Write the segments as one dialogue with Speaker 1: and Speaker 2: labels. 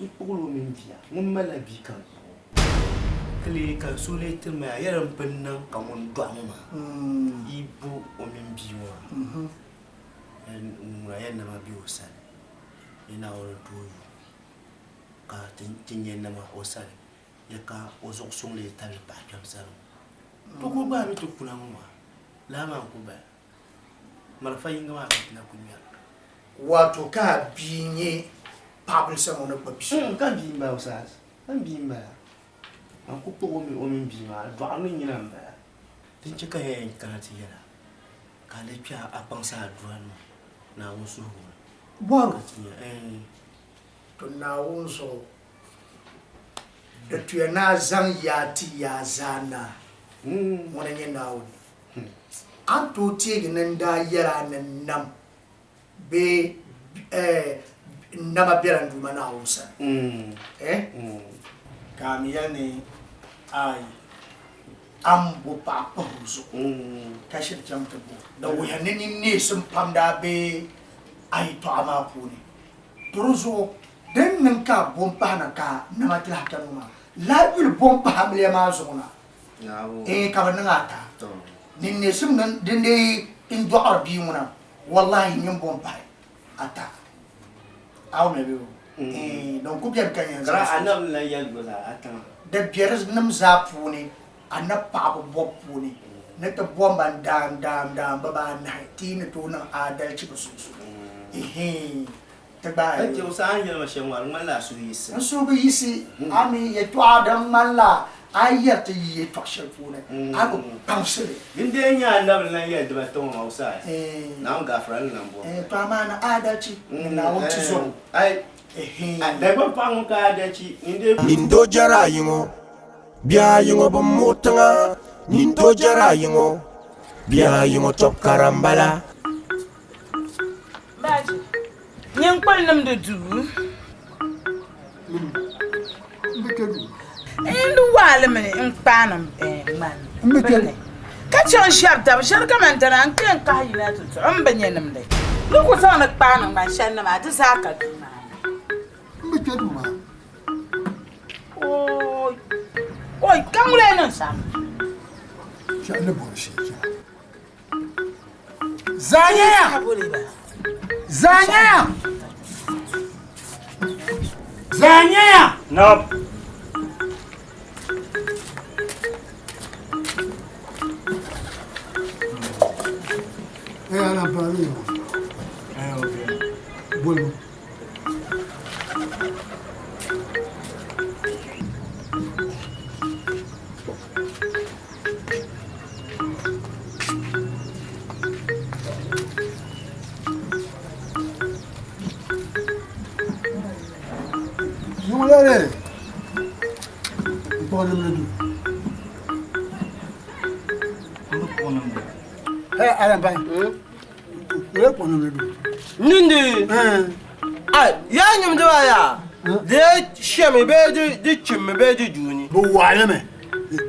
Speaker 1: N kpuɣila o mini bia ŋun malila bia ka n kpuɣi o. Ka lee ka n suhu lee tiri ma yaa yɛli m pini niŋ ka ŋun dɔɣi ŋɔ maa yi bo o mini bia ŋɔ maa ŋuna yɛn nama be o sani ni Naawuni n-tooi yu ka ti nya nama o sani ya ka o zuɣu suŋ lee tabili paɣa kpɛm sani ŋɔ. To ka o gbaai mi ti kuna ŋɔ maa lala maa n-kuli bala. Marafa yiŋga maa ka ti na kuli ŋmɛra.
Speaker 2: Wato ka a bia nyɛ paɣibil sani o ni gbubi bi so.
Speaker 1: Ka m bia m-bala o saha, ka m bia m-bala. Man ku kpuɣ o mi o mini bia maa, dɔɣiri ni nyina m-bala. Din chɛ ka ya yɛn kana ti yɛl a, ka a lee kpe a kpaŋsi a duanima Naawuni suhigu ni.
Speaker 2: Bɔro.
Speaker 1: Ka ti nya, ɛɛn.
Speaker 2: To Naawuni zuɣu, di tuya ni a zaŋ yaa ti yaa zaa naa, ŋuna n-nyɛ Naawuni. A ni tooi teegi ni n daa yɛl a ni nam bee nama bela n Duuma Naawuni sani? Ka a mi yɛli ni, Aai, a ni bo paɣa kpahi o zuɣu ka shiri chaŋ ti bo. Di wuhiya ni ninneesim pam daa be a yɛtɔɣa maa puuni. To di zuɣu din niŋ ka a bo m-pahi na ka nama ti lahi kani ŋɔ maa, lahi yuli bo m-pahi amiliya maa zuɣu na. Eeh ka bɛ niŋ a taa. Ninneesim din dee n dɔɣiri bia ŋuna wallahi nyin bo m-pahi a taa. A wumya bee o? Eeh din ku beni ka yɛn zaŋ so. Di be di nim zaa puuni anabi paɣaba bɔbu puuni ni ti bomba n daam daam daam bibaanahi ti yi ni tooi niŋ aadalichi bɛ sunsuuni. Ehe. Ti gbaai
Speaker 1: Ka chɛ o saha ni yɛli ma shɛm ŋɔ, di ŋmanila a suhu yiɣisi.
Speaker 2: N suhu bi yiɣisi, a mi yɛtɔɣa din ŋmanila a yi yɛri ti yi yɛtɔɣ shɛli puuni, a bi kpaŋsi li.
Speaker 1: Din dee nyɛ anabi n-lan yɛli dibata ŋɔ maa, o saha Naawuni gaafara ni lan bɔri.
Speaker 2: Tɔ amaa ni aadalichi ni Naawuni tizɔbo.
Speaker 1: Ai, Dagbaŋ paɣa ŋun ka aadalichi, nyin dee.
Speaker 3: Nyin doo jɛra ayi ŋɔ, bihi ayi ŋɔ bɛ muɣi tiŋa. Nyin doo jɛra ayi ŋɔ, bihi ayi ŋɔ tɔbu kara m-bala.
Speaker 4: Baaji, nyin kpuli nimdi duu. N di waali mi n kpaanim ŋmani binni ka chaŋ ʒɛri daba ʒɛri kaman dana n kpe n kahi yina ti tuɣi m bi nya nimdi. Ni ku zaŋ ni kpaani ŋmani shɛli ni maa di zaa ka duu maa ni.
Speaker 5: M bi kpe duu maa.
Speaker 4: Ooi! Ooi! Ka ŋuni niŋ shɛm?
Speaker 5: Shɛli ni bɔri shee chana. Zaanyaya! Zaanyaya! Zaanyaya!
Speaker 6: Naam.
Speaker 5: Eh, ana amfani ne.
Speaker 6: Eh, okay.
Speaker 5: Bolo. Yumulere. N kpuɣi nimdi du.
Speaker 6: N bi kpuɣi nimdi.
Speaker 5: Hey, Alambai. N kpuɣi nimdi du.
Speaker 7: Nimdi? Ai, yaa nimdi maa yaa? Di shɛmi bee di chimmi bee di duuni?
Speaker 5: Bi waɣilimi.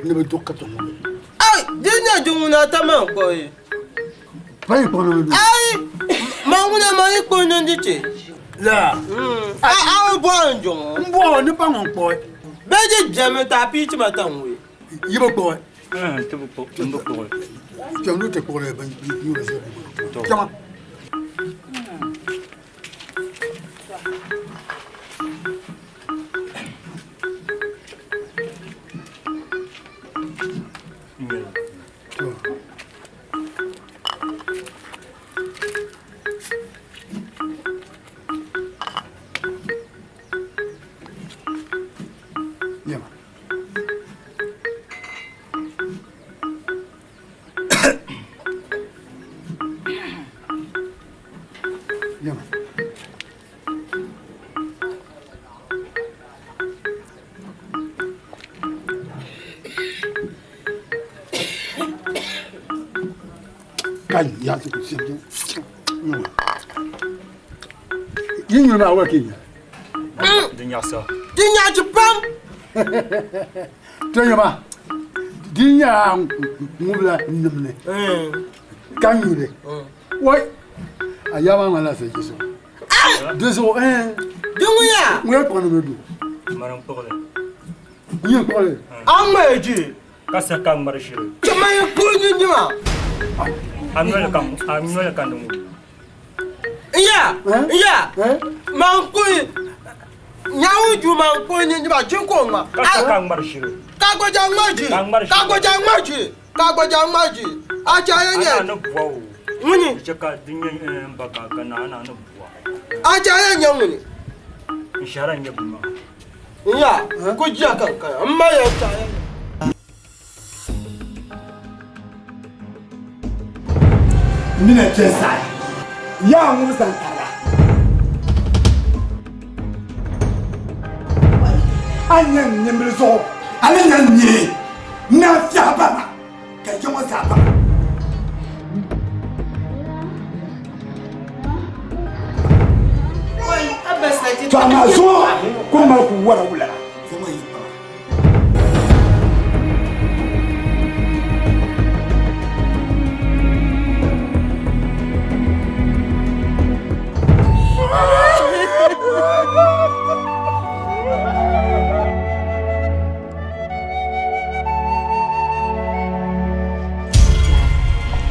Speaker 5: Ni bi duɣi ka ti ŋubi.
Speaker 7: Ai, di nyɛ di ŋuna ta man kpuɣi.
Speaker 5: Pa yi kpuɣi nimdi.
Speaker 7: Ai, man ŋuna man yi kpuɣi nimdi ti.
Speaker 5: La.
Speaker 7: A a o bɔhi n jɔŋɔ.
Speaker 5: N bɔhi ni pa ŋun kpuɣi.
Speaker 7: Bee di bɛmi ti a pii ti ma ta ŋubi.
Speaker 5: Yi bi kpuɣi.
Speaker 6: Ti bi kpuɣi, n bi kpuɣi.
Speaker 5: Kpɛm ni ti kpuɣili bin nyuri ʒe. Kpɛma. Yi nyuli maa wula ka yi nya?
Speaker 6: Di nyaɣisa.
Speaker 7: Di nyaɣisi pam.
Speaker 5: Ti nyama, di nyɛla ŋubila nimli ka nyuli. Wai! A yaa maa ŋmanila silichiisi. Di zuɣu eh.
Speaker 7: Di ŋun yaa?
Speaker 5: Ŋun yɛn kpuɣi ni mi du.
Speaker 6: Mani n-kpuɣi li.
Speaker 5: N yɛn kpuɣi li.
Speaker 7: A ŋmaya ji?
Speaker 6: Ka sa ka ŋmari shili.
Speaker 7: Chɛ ma yɛn kpuɣi nyinjima.
Speaker 6: A noli ka a noli ka ni ŋun.
Speaker 7: N yaa, n yaa, man kpuɣi Naawuni duu man kpuɣi nyinjima ji ka o ŋma.
Speaker 6: Ka sa ka ŋmari shili.
Speaker 7: Ka gba ja ŋmari ji.
Speaker 6: Ka ŋmari shili.
Speaker 7: Ka gba ja ŋmari ji. Ka gba ja ŋmari ji. A chɛ a yɛn nyɛ.
Speaker 6: A na ni bua o.
Speaker 7: Ŋuni?
Speaker 6: Di chɛ ka di nyɛ n ba ka ka na a na ni bua.
Speaker 7: A chɛ a yɛn nyɛ ŋuni?
Speaker 6: N shɛhira n-nyɛ buni maa.
Speaker 7: N yaa, ku jia ka n kana. M ma yɛn chɛ a yɛn nyɛ.
Speaker 5: Mina kpɛ saɣi yaa ŋun zaŋ tara a nyɛ n nimbili zuɣu a ni nyɛ n nyee n naan fiɛhi ba ma ka yi ŋɔ zaa baŋ. To amaa zuŋɔ ku mali ku wara wula zuŋɔ yi kpaŋa.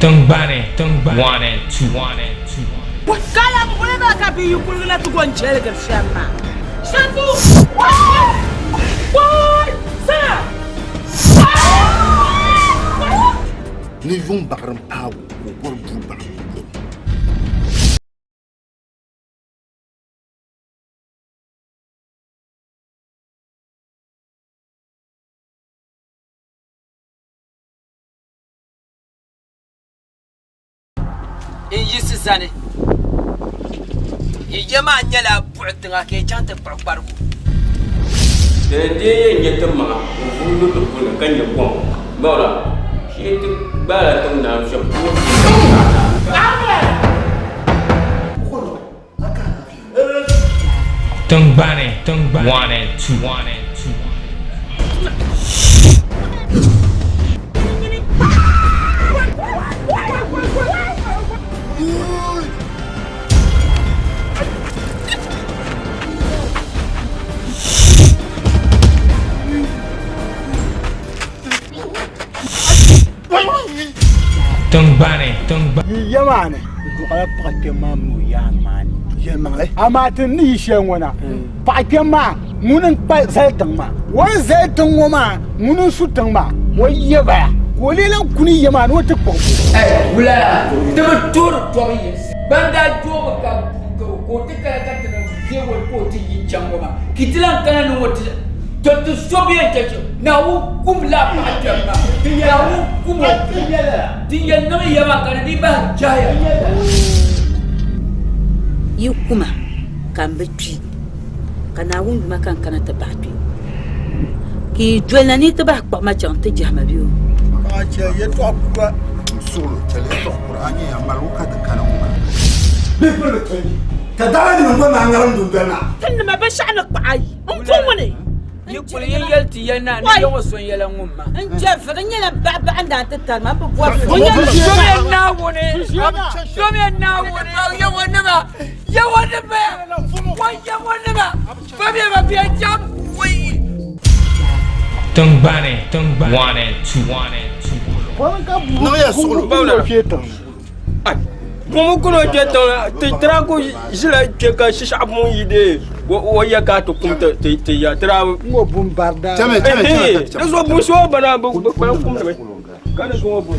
Speaker 8: Tiŋgbani, 1 and 2, 1 and 2.
Speaker 4: Kala buguli maa ka bɛ yi kuligi na ti go n-chɛligiri shɛm maa. Shantu! Wai! Sana!
Speaker 9: Ni yuŋ baɣiri m-paag o ka o bɔri bua baɣa o.
Speaker 10: N yiɣisi zani, yi ya maa nyɛla buɣi tiŋa ka yi chaŋ ti kpuɣi kparigu.
Speaker 11: Dini n-dii yɛn nyɛ ti maŋa n-vuhi lu ti puuni ka nya kom, Mawla, shee ti gbaala tiŋ naa shɛb puuni
Speaker 8: Tiŋgbani, 1 and 2, 1 and 2. Tiŋgbani, tiŋgbani.
Speaker 5: Yi ya maa ni, di duɣila paɣa kpɛm maa mini o yaan maa ni. Yɛlimaŋli. Amaa ti ni yi shɛli ŋɔ na, paɣa kpɛm maa ŋuni n-kpa zali tiŋ maa. O ni zali tiŋ ŋɔ maa, ŋuni n-su tiŋ maa. O yabaya ka o lee lan kuni ya maa ni o ti kpuɣi o.
Speaker 10: Wula ti bi toori tɔbu yinsi. Ban daa doomi ka ka o ti kana ka ti niŋ viɛgoli ka o ti yi chaŋ ŋɔ maa, ka ti lan kana ni ŋɔ ti to ti so bɛ yɛn chɛ Naawuni kum laa paɣa kpɛm maa. Naawuni kum o. Din yɛn niŋ ya maa ka di dii bahi jɛhiya.
Speaker 12: Yi kuma ka m bi kpi, ka Naawuni yuma ka n kana ti bahi kpi. Ka yi dolina ni yi ti bahi kpuɣi ma chaŋ ti jɛhi ma bɛ o.
Speaker 5: Paɣa chɛ yɛtɔɣa kura.
Speaker 9: N suɣilo chɛli yɛtɔɣa kura a nyɛ ya maligu ka di kana ŋɔ maa.
Speaker 5: Bɛ pili bi tindi ka daranima gba naan ŋarim dundoli maa.
Speaker 4: Ti nima binshɛɣu ni kpaɣi ayi m-pu ŋuni.
Speaker 10: Yi kuli yi yɛli ti ya naa ni ya ŋɔ so n-yɛla ŋun ma.
Speaker 12: N jɛri vi, di nyɛla baɣa baɣa n-daa ti tari ma, m bi bɔri li.
Speaker 10: Zomiya Naawuni, zomiya Naawuni, Yawɔnima, Yawɔnima, wa Yawɔnima, famiya ma bia jam, wai.
Speaker 8: Tiŋgbani, tiŋgbani, 1 and 2, 1 and 2.
Speaker 9: Niŋ ya suɣilo.
Speaker 11: Buŋ kuni o kpɛ tiŋ ti tira ku ʒila kpɛ ka shishaɣu buŋ yi dee o ya ka ti kum ti ya tira
Speaker 5: Ŋɔ bun bari daa.
Speaker 9: Chɛmi chɛmi chɛmi.
Speaker 11: Di zuɣu buŋ so bana bi kpalim kumdimi ka di zuŋɔ buŋ.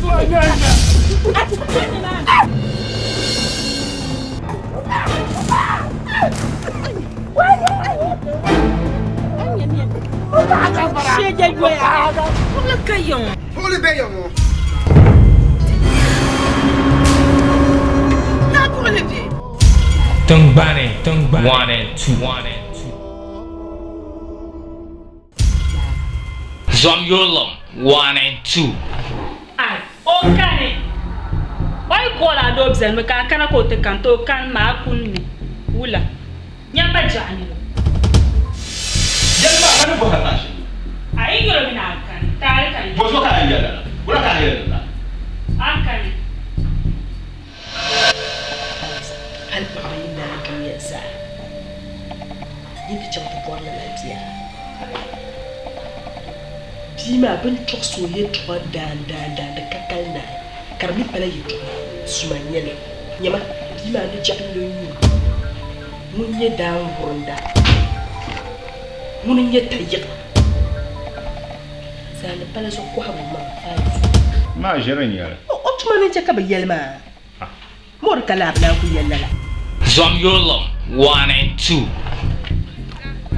Speaker 5: Buɣili bɛ ya ŋɔ.
Speaker 8: Tiŋgbani, tiŋgbani, 1 and 2, 1 and 2. Zom yurilim, 1 and 2.
Speaker 13: Ai, o kani. O yi call a doo bɛlimi ka a kana ka o ti kani, to o kani maa a kuni mi. Wula? Nyamba jaɣa ni lo.
Speaker 14: Yɛli ma, ka ni bɔhi a zaashee.
Speaker 13: A yi yɛl o mi ni a kani, taali ka n yɛli.
Speaker 14: Bɔzuɣu ka a yɛn yɛli lala? Wula ka a yɛli lala?
Speaker 13: A kani.
Speaker 4: Hali paɣaba yi lari dunia zaa.
Speaker 15: bia. Bia maa bɛ ni tɔɣisi o yɛtɔɣa daandaandaan di ka kali naai, ka di mi pala yɛtɔɣa suma n-nyɛ li. Nyama, bia maa ni jaɣim lo nyuui ŋun nyɛ daanwurinda, ŋuni n-nyɛ tayiɣa. Zaani pala zuɣu kɔhibu maŋa faai zu.
Speaker 14: Maa ʒiri n-nyɛ li.
Speaker 15: O tuma ni n-chɛ ka bɛ yɛli maa. Mɔri ka laa bɛ naan ku yɛli lala.
Speaker 8: Zom yurilim 1 and 2.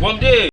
Speaker 11: Gomdee!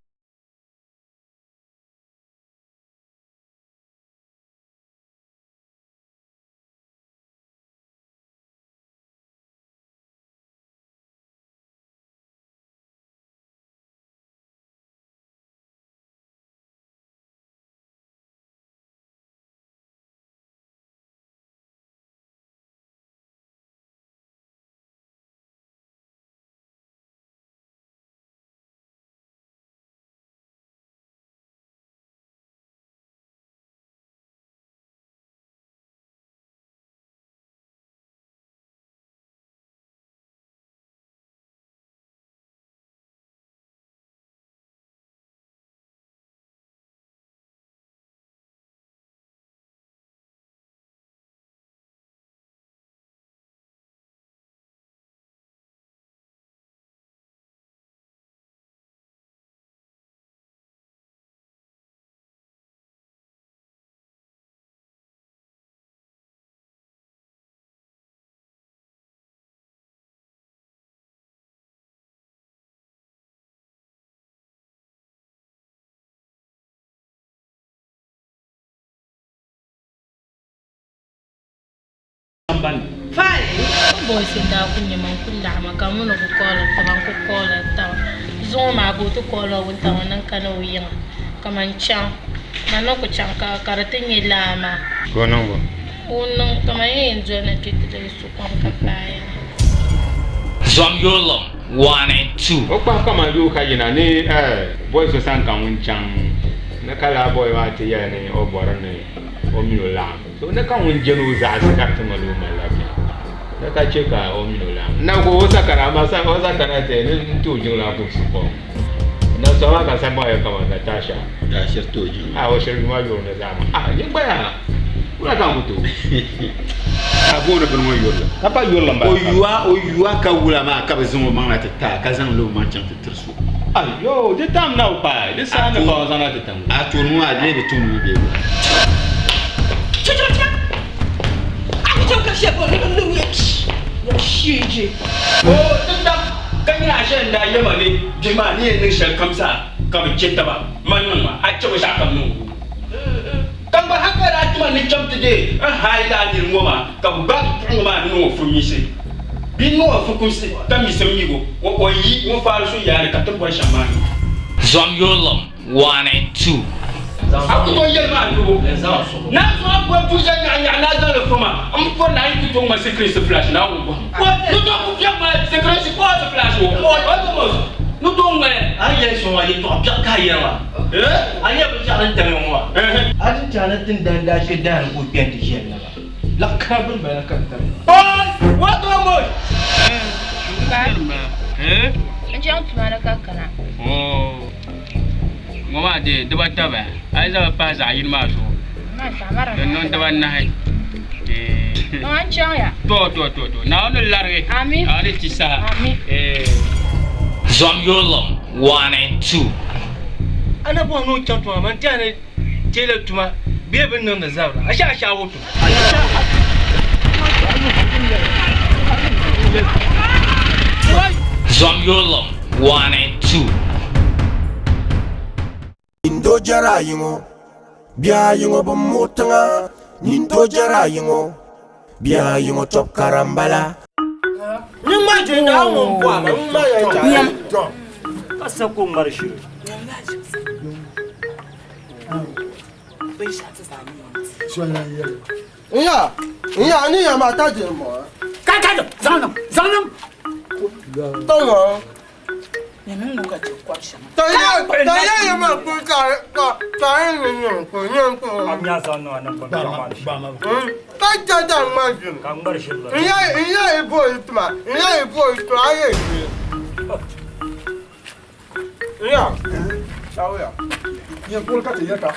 Speaker 13: Boys n daa kuli nyɛ ma n kuli laɣima ka mini o ku kooli taba n ku kooli taba zuŋɔ maa ka o ti kooli wuntaŋa ni n kana o yiŋa ka man chaŋ man ni ku chaŋ ka di ti nyɛ laa maa
Speaker 14: Ka o niŋ bɔ?
Speaker 13: O niŋ ka man yɛn doli ni kpɛ ti leei su kom ka paaya.
Speaker 8: Zom yurilim 1 and 2.
Speaker 14: O kpahi kaman yuui ka yina ni boy so sani ka ŋun chaŋ ni ka lala boy maa ti yɛli ni o bɔri ni o mini o laɣim. So ni ka ŋun jɛn o zaɣisi ka di ti mali o malila biɛhigu ni ka chɛ ka o mini o laɣim. N na ku o sakara amaa o sakara ti ni n ti o jiŋlaa ka o su kom. N na sɔŋ a ka sagbɔŋ ya kaman Natasha.
Speaker 9: Daa shiri ti o jiŋlaa.
Speaker 14: A o shiri yuma yuri ni zaa maa. A yi gbaya wula ka n ku tooi a booni bini ŋɔ yurili ka pa yurili m-bala.
Speaker 9: O yua o yua ka wula maa ka bɛ zaŋ o maŋ na ti taai ka zaŋ lo o maŋ chaŋ ti tiri so.
Speaker 14: Ayo, di tam na o paai, di saha ni ka o zaŋ na ti tam.
Speaker 9: A tuuni ŋɔ a lee bi tumdi mi bee bɔ?
Speaker 11: O ti tam ka nyɛ a shɛli n-daa yɛli ma ni bihi maa ni yɛn niŋ shɛli kam zaa ka bɛ chɛ taba man niŋ ma, a chɛ binshɛɣu kam niŋ o. Ka gba hal ka daa ti ma ni chaŋ ti deei n haai lala nir ŋɔ maa, ka bɛ gbaagi kuɣu ŋɔ maa n-niŋ o fukumsi bee n-niŋ o fukumsi ka misim miig o, o yi ŋun faari so yaani ka ti ni bɔri shɛm maa niŋ.
Speaker 8: Zom yurilim 1 and 2.
Speaker 11: A ku tooi yɛli ma a nubu. Naa zuɣu a bɔri tuza nyaɣinyaɣi ni a zaŋ li fo ma, m bɔri ni a yi ti tooi ŋma sikirinsi flash Naawuni bɔhim. Ni tooi ku fiɛbi ma sikirinsi kɔɔsi flash o, ni tooi ŋmali.
Speaker 1: A ni yɛli shɛm maa yɛtɔɣ biɛɣu ka a yɛri maa. A nya binshɛɣu din tamya ŋɔ maa? A ti chaŋ ni tindan daa she daani ka o kpe nti ʒiɛm na maa. Laɣ kara bini bala ka di tamya maa.
Speaker 11: Oi! What almost?
Speaker 16: N chaŋ tuma ni ka kana.
Speaker 11: Ŋɔ maa dee dibata bala, a yi zaŋ pahi zaɣ yini maa zuɣu di niŋ dibanahi.
Speaker 16: N chaŋ ya.
Speaker 11: To to to to Naawuni ni larigi.
Speaker 16: Amin.
Speaker 11: A ni ti saha.
Speaker 16: Amin.
Speaker 8: Zom yurilim 1 and 2.
Speaker 7: A na bɔhi ni o chaŋ tuma maa, man tɛha ni teela tuma bee bɛ ni niŋdi zabiri, a shee a shee a wutu.
Speaker 8: Zom yurilim 1 and 2.
Speaker 3: Nyin jɛra ayi ŋɔ bihi ayi ŋɔ bɛ muɣi tiŋa nyin jɛra ayi ŋɔ bihi ayi ŋɔ tɔbu kara m-bala.
Speaker 6: Ka sa ka o ŋmari ʒiri.
Speaker 11: A nya zaŋ niŋ a naŋgban biɛɣu maa ni shɛm. Ka ŋmari ʒiri la.
Speaker 5: Sawoya. Nyɛ kuli ka ti yɛ ka.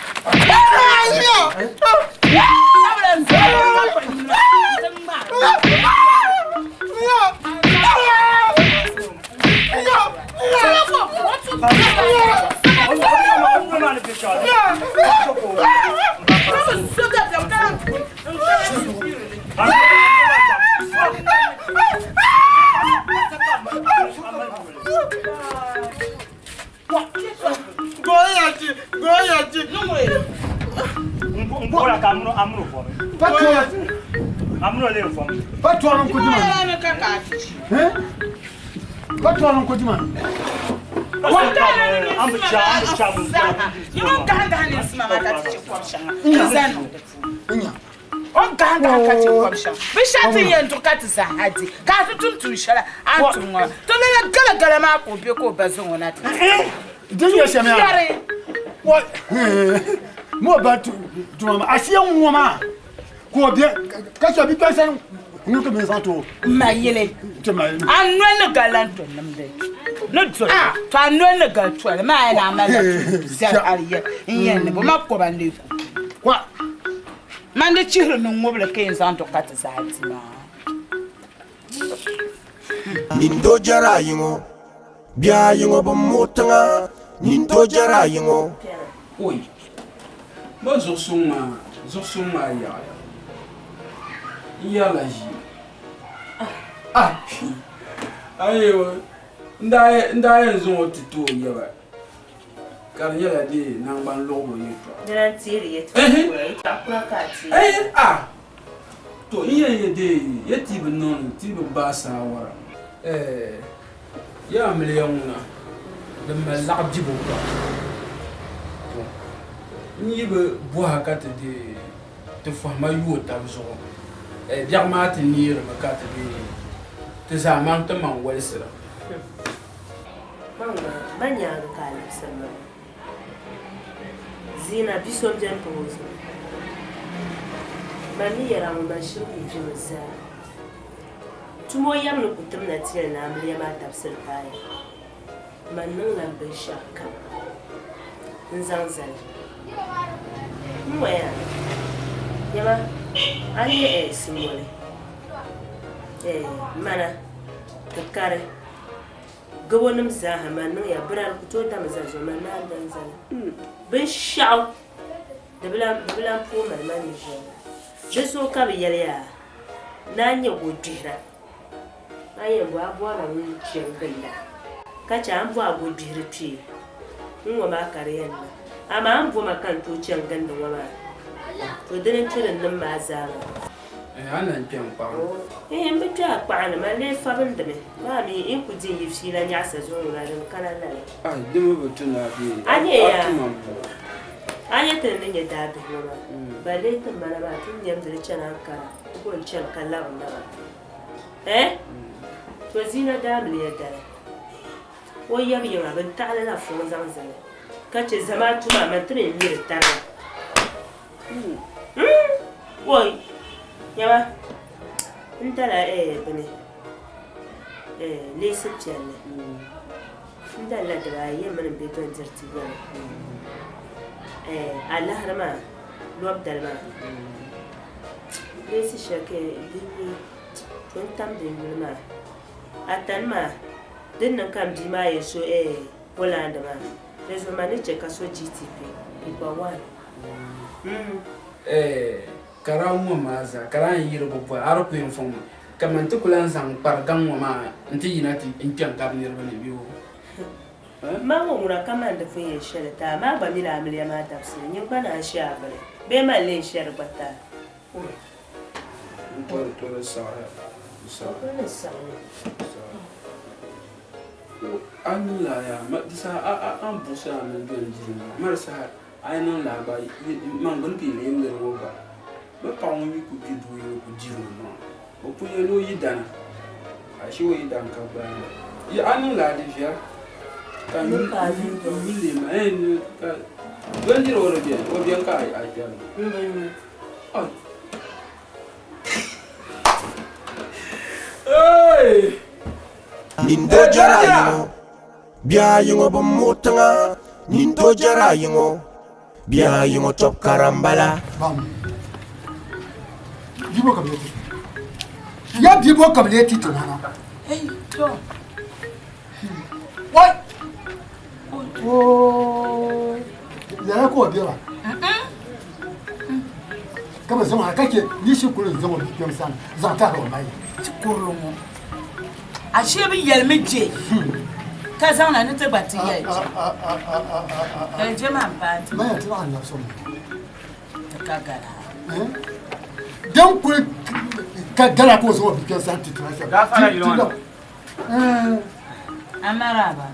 Speaker 4: Binshɛɣu ti yɛn duɣi ka ti zaaha di ka a ti tum tuun shɛli a ni tum ŋɔ to lala galagala maa ka o be ka o ba zaŋ o na ti
Speaker 5: Din nyɛ shɛm yaa
Speaker 4: Yɛri.
Speaker 5: Wa mo ba tuma maa ashiya ŋɔ maa ka o bɛ ka shɛba bi kpɛri sani ŋun ti mi zaŋ ti o.
Speaker 4: M ma yili
Speaker 5: Ti ma yili.
Speaker 4: a noli ni gali lan to nimdi ni doli to a noli ni gali toli maa yɛn a malila tuun zali hali yɛ n yɛn ni bo ma koba n-lee ku
Speaker 5: Wa.
Speaker 4: Man di chihiri ni ŋubili ka yɛn zaŋ duɣi ka ti zaa di maa.
Speaker 3: Nyin doo jɛra ayi ŋɔ, bihi ayi ŋɔ bɛ muɣi tiŋa, nyin doo jɛra ayi ŋɔ.
Speaker 10: Oi! Bɔ zuɣusuŋ maa, zuɣusuŋ maa yaɣiya. N yɛrila ʒii. Ah! Ayo! N daa yɛn zaŋ o ti ti o yaba. Ka di nyɛla dee naŋgban luɣibu yɛltɔɣa.
Speaker 15: Dina n-teeri yɛltɔɣa kura, yɛltɔɣa kura ka a teeri.
Speaker 10: Ehe a! To n yɛn yɛ dee ya ti bi niŋ li, ti bi gbaai saawara. Ɛɛ ya amiliya ŋuna din mali laɣ dibu pam. To n yi bi bɔha ka ti dee ti fɔhima yooi tab zuɣu, ɛɛ biɛɣu maa ti neerimi ka ti dee ti zaa maŋ ti maŋ walisira.
Speaker 15: Maŋma, ba nyaaŋa ka a labisiri ma. Zina, bi so m-beni pahi o zuɣu. Man ni yɛr a ŋɔ, man shiri ku vimi zaa. Tum o yɛm ni ku tim na ti yɛli ni amiliya maa dabisili paaya. Man niŋla m binshɛɣukam n-zaŋ zali. N ŋɔya, nyama, a ni yɛ ɛɛ simoli, ɛɛ mana, ti kari. Gabonima zaaha man niŋya birari ku tooi dami zali zuɣu man naan dan zali binshɛɣu di bi lan pooi mali man ni ʒiya ŋɔ. Di zuɣu ka bɛ yɛli yaa ni a nyɛ gogbihira a yɛn bo a bɔrila ŋun chɛ n-ginda ka chɛ a ni bo a gogbihiri kpee n-ŋɔ maa ka di yɛn niŋ. Amaa a ni bo ma ka n tooi chɛ n-gindi ŋɔ maa, to dini n-tu din niŋ maa zaa maa.
Speaker 10: Ɛɛh, a na n-kpe n kpaɣa ni.
Speaker 15: Ɛɛh, m bi kpe a kpaɣa ni, man lee fabindimi maa mi n ku di n yi fiila nyaɣisa zuɣu ŋuna din kana lala.
Speaker 10: Ai, di mi bi tu ni a bee
Speaker 15: A nya
Speaker 10: a
Speaker 15: yaa?
Speaker 10: tuma m-bɔŋɔ.
Speaker 15: A nya ti ni nyɛ daabihi ŋɔ maa, ban lee ti mana maa ti ni nyamdili chani Ankara n-ko n-chani ka labirina maa. Ɛɛh, to Zina daamiliya dali, o yab yiŋa bɛ ni taɣili la fɔŋ zaŋ zali ka che zamaatu maa man ti mi n-mi di tariga. Oi, nyama, n dala bini leesi piɛlli n dalila dibaayi yɛn mini n bɛ do n-diri ti yɛli alahiri maa lɔbu dali maa leesi shɛli ka di nyɛ to n tam din yuli maa atani maa din niŋ ka m bia maa yɛn so Holland maa di zuɣu man ni chɛ ka so GTP paper one.
Speaker 10: Eh, ka daa ŋɔ maa zaa, ka daa yiri bi bɔri, a di ku yɛn fɔŋ ma. Kaman ti ku lan zaŋ kpari gaŋ ŋɔ maa nti yina ti n-kpe n-gabi niriba ni bee o?
Speaker 15: Ma ŋɔ ŋuna ka man di pun yɛn shɛli ti a maa gba mini amiliya maa dabisili, nyin gba naan she a bini bee man lee n-she di gba ti a?
Speaker 10: N tɔri tɔri saɣiya, n saɣi.
Speaker 15: O kuli ni saɣimi.
Speaker 10: A niŋ lala yaa, ma di saha a ni buɣisi a mini doli diri maa, ma di saha a yi niŋ lala gba man gbuni ka yi lee miri ŋɔ gba. Bɛ paɣa ŋun yi ku kpi doo yili ku diri o maŋa, o pun yɛli o yidana, ashee o yidan ka gbaai ma. Yi a niŋ lala di viɛla ka n yuli lee ma ka doli diri o di beni, o beni ka a kpɛri ma.
Speaker 3: Nyin doo jɛra ayi ŋɔ, bihi ayi ŋɔ bɛ muɣi tiŋa. Nyin to jɛra ayi ŋɔ, bihi ayi ŋɔ tɔb kara m-bala.
Speaker 5: Ya bia bo ka bɛ lee ti ti ŋɔ na? Wai! Oo, lala ka o be ba. Ka bɛ zaŋ a ka chɛ ni shikuru n-zaŋ o bia kpɛm sani zaŋ tahiri o ma yi.
Speaker 4: Ti kurili ŋɔ, ashee bɛ yɛlimi je ka zaŋ na ni ti gba ti yɛli je. Yɛli je maa m-paai ti.
Speaker 5: Maya ti laɣim labisi o mi.
Speaker 4: Ti ka gala.
Speaker 5: Din kuli ka gala ka o zaŋ o bia kpɛm sani ti ti na shɛm.
Speaker 14: Gaafara yili ŋɔ ni.
Speaker 4: Amaraba.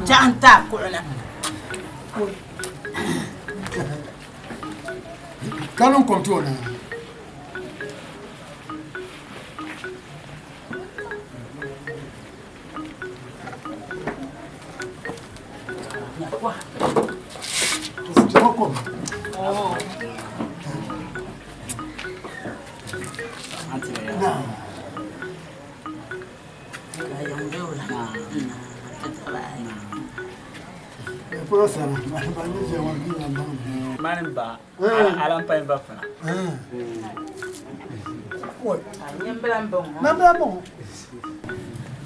Speaker 4: Jaɣa n taai kuɣu na.
Speaker 5: Ka niŋ kom ti o na.
Speaker 10: Mani ba alampayi ba fana.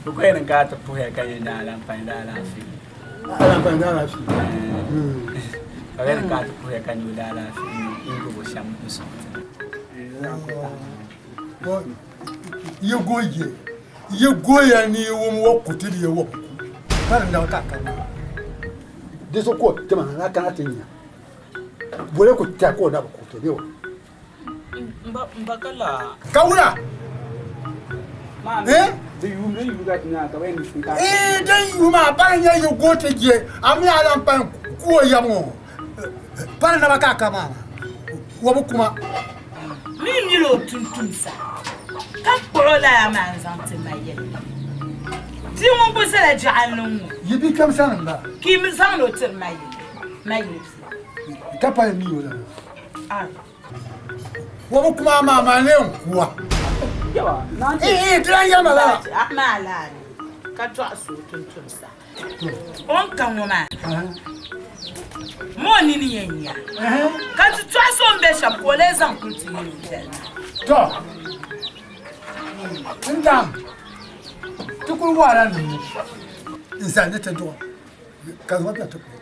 Speaker 10: Bɛ ko yɛn ka ti puhiya ka yɛn daa alampayi daa alaafee.
Speaker 5: Alampayi daa alaafee.
Speaker 10: Ka bɛ yɛn ka ti puhiya ka nyɛ daa alaafee n gbubi shɛm n sɔŋ ti.
Speaker 5: Yi goye yi goya ni yi wum wa kuti di ye wa ku ka di naɣ ka ka maa di so ko tima na kana ti nya bole ku ta ko na ku to be wa
Speaker 10: Mba ka la.
Speaker 5: Ka wula eh
Speaker 10: Di yuum di yuuga ti nya ka bɛ yɛn sun ka.
Speaker 5: Eh din yuuma ba nya yi go ti je a mi ala pan ku o yam ŋɔ pa na ba ka ka maa wa bu kuma
Speaker 4: Mi mili o tumtumsa ka kpuɣi o lala maa n-zaŋ ti ma yɛli, Bia ŋun ku zala jaɣinli ŋ-ŋɔ.
Speaker 5: Yi bi kpɛm sani m-bala.
Speaker 4: Ka yi mi zaŋdi o tiri ma yili, ma yili bia.
Speaker 5: Ka pa yi mi o lala. Wa bu kuma maa maa ne n kuwa. Eh eh, di lan yɛli ma lala.
Speaker 4: Amaa lala ka tɔɣisi o tumtumsa. O ni ka ŋɔ maa, ma o nini yɛn nya, ka ti tɔɣisi o ni be shɛm ka o lee zaŋ kuli ti yɛl o viɛli maa.
Speaker 5: Tɔ! N daŋ ti kuli waara niŋ n zali ni ti duɣi ka zaŋ bɛ ti kuli.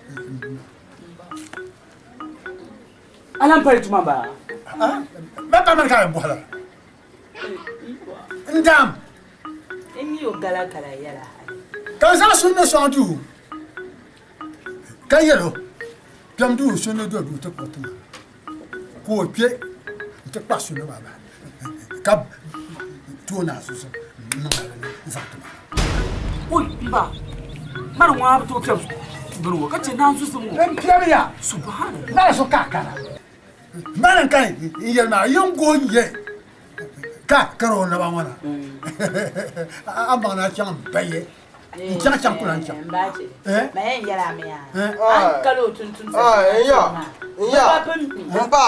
Speaker 10: A lan pali tuma baa?
Speaker 5: Ba pa mani ka a yɛn bɔhi lala. N daŋ.
Speaker 4: N mi o gala gala yɛla hali.
Speaker 5: Ka n zaŋ sunni sɔŋ duu ka yɛl o, Kpɛm duu sunni do duu ti kpuɣi ti ma. Ka o kpe nti kpahi sunni maa bahi ka ti o naanzuhi n-niŋ a di ni n-zaŋ ti ma.
Speaker 10: Oi, m ba, mani ŋɔ a bi tooi piɛbi bini ŋɔ ka chɛ naanzusim ŋɔ.
Speaker 5: N piɛbiya,
Speaker 10: Subhanallah.
Speaker 5: Lala so ka a kana. Mani n kani n yɛli maa, yin gooi n-yɛ ka kari o naba ŋɔ na a maŋ na chaŋ m baye n chaŋ chaŋ kula n chaŋ
Speaker 7: Mba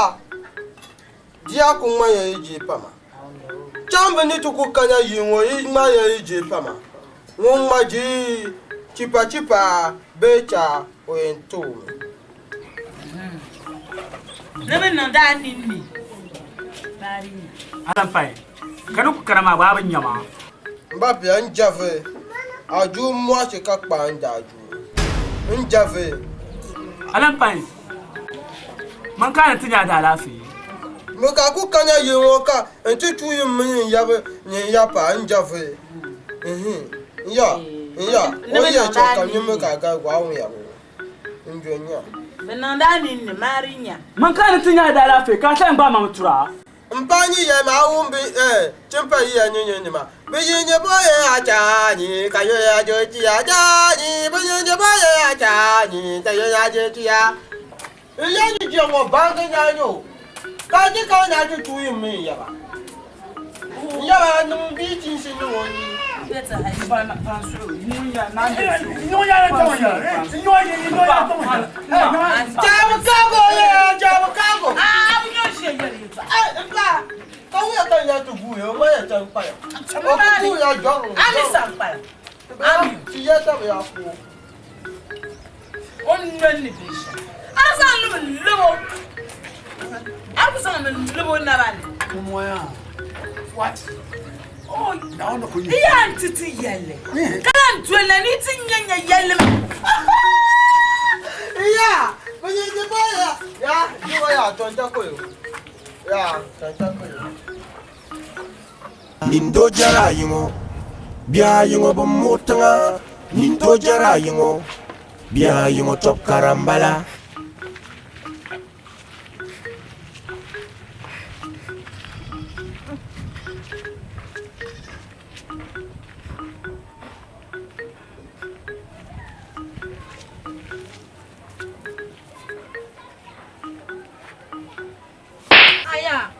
Speaker 7: dia ku ŋmanya yi je pama chaŋ bi ni ti ku kanya yi ŋɔ yi ŋmanya yi je pama ŋun ŋma ji chipa chipa bee cha o yɛn toomi.
Speaker 4: Ni bi niŋdi a ninni baari nya.
Speaker 10: Alampai, ka ni ku kana maa gba a bi nya ma.
Speaker 7: M ba bia n javi a juu mɔɣisi ka kpaai n daa juu n javi.
Speaker 10: Alampai, man ka a ni ti nya a daalaafee.
Speaker 7: Mi ka ku kanya yi ŋɔ ka n ti tuui m mini n yabi ni n ya paa n javi n ya n ya o yi yɛn chaŋ ka nyini mi ka a gari gɔɣu ŋun yabi o. N jo nya.
Speaker 4: Bɛ niŋdi a ninni maari nya.
Speaker 10: Man ka ni ti nya a daalaafee ka a saɣim gbaai ma mi tura.
Speaker 7: M pa nyi yɛli ma a wum bi eh chim pa yiya nyi nyi nima bi yi nyi bo ye a cha nyi ka yo ya jo chi ya cha nyi bi yi nyi bo ye a cha nyi ka yo ya jo chi ya n ya nyi je ŋɔ bangi nya nyo ka ji ka na ti tu yi mi ya ba n ya ba niŋ bi tinsi niŋ o ni. Jabu kago ye jabu kago.
Speaker 4: Ah, bu nyɔ shɛ yɛli yɛltɔɣa.
Speaker 7: Ba, Ka wuya ka ya ti guuya o gba yɛn chaŋ kpaya. O ku guuya jɔri o.
Speaker 4: A mi saŋ kpaya.
Speaker 7: Ami. Ti ya ka bɛ yaa ku o.
Speaker 4: O ni noli ni binshɛli. A zaŋ li mi lab o. A ku zaŋ li lab o naba ni.
Speaker 5: What?
Speaker 4: N yaa n-ti ti yɛlli, ka lan doli na ni yi ti nya nya yɛlli maa.
Speaker 7: Ya, bɛ yi di ba ya, ya, di ba ya, tɔnta koyo. Ya, tɔnta koyo.
Speaker 3: Nindo jɛra ayi ŋɔ, bihi ayi ŋɔ bɛ muɣi tiŋa. Nindo jɛra ayi ŋɔ, bihi ayi ŋɔ tɔbu kara m-bala.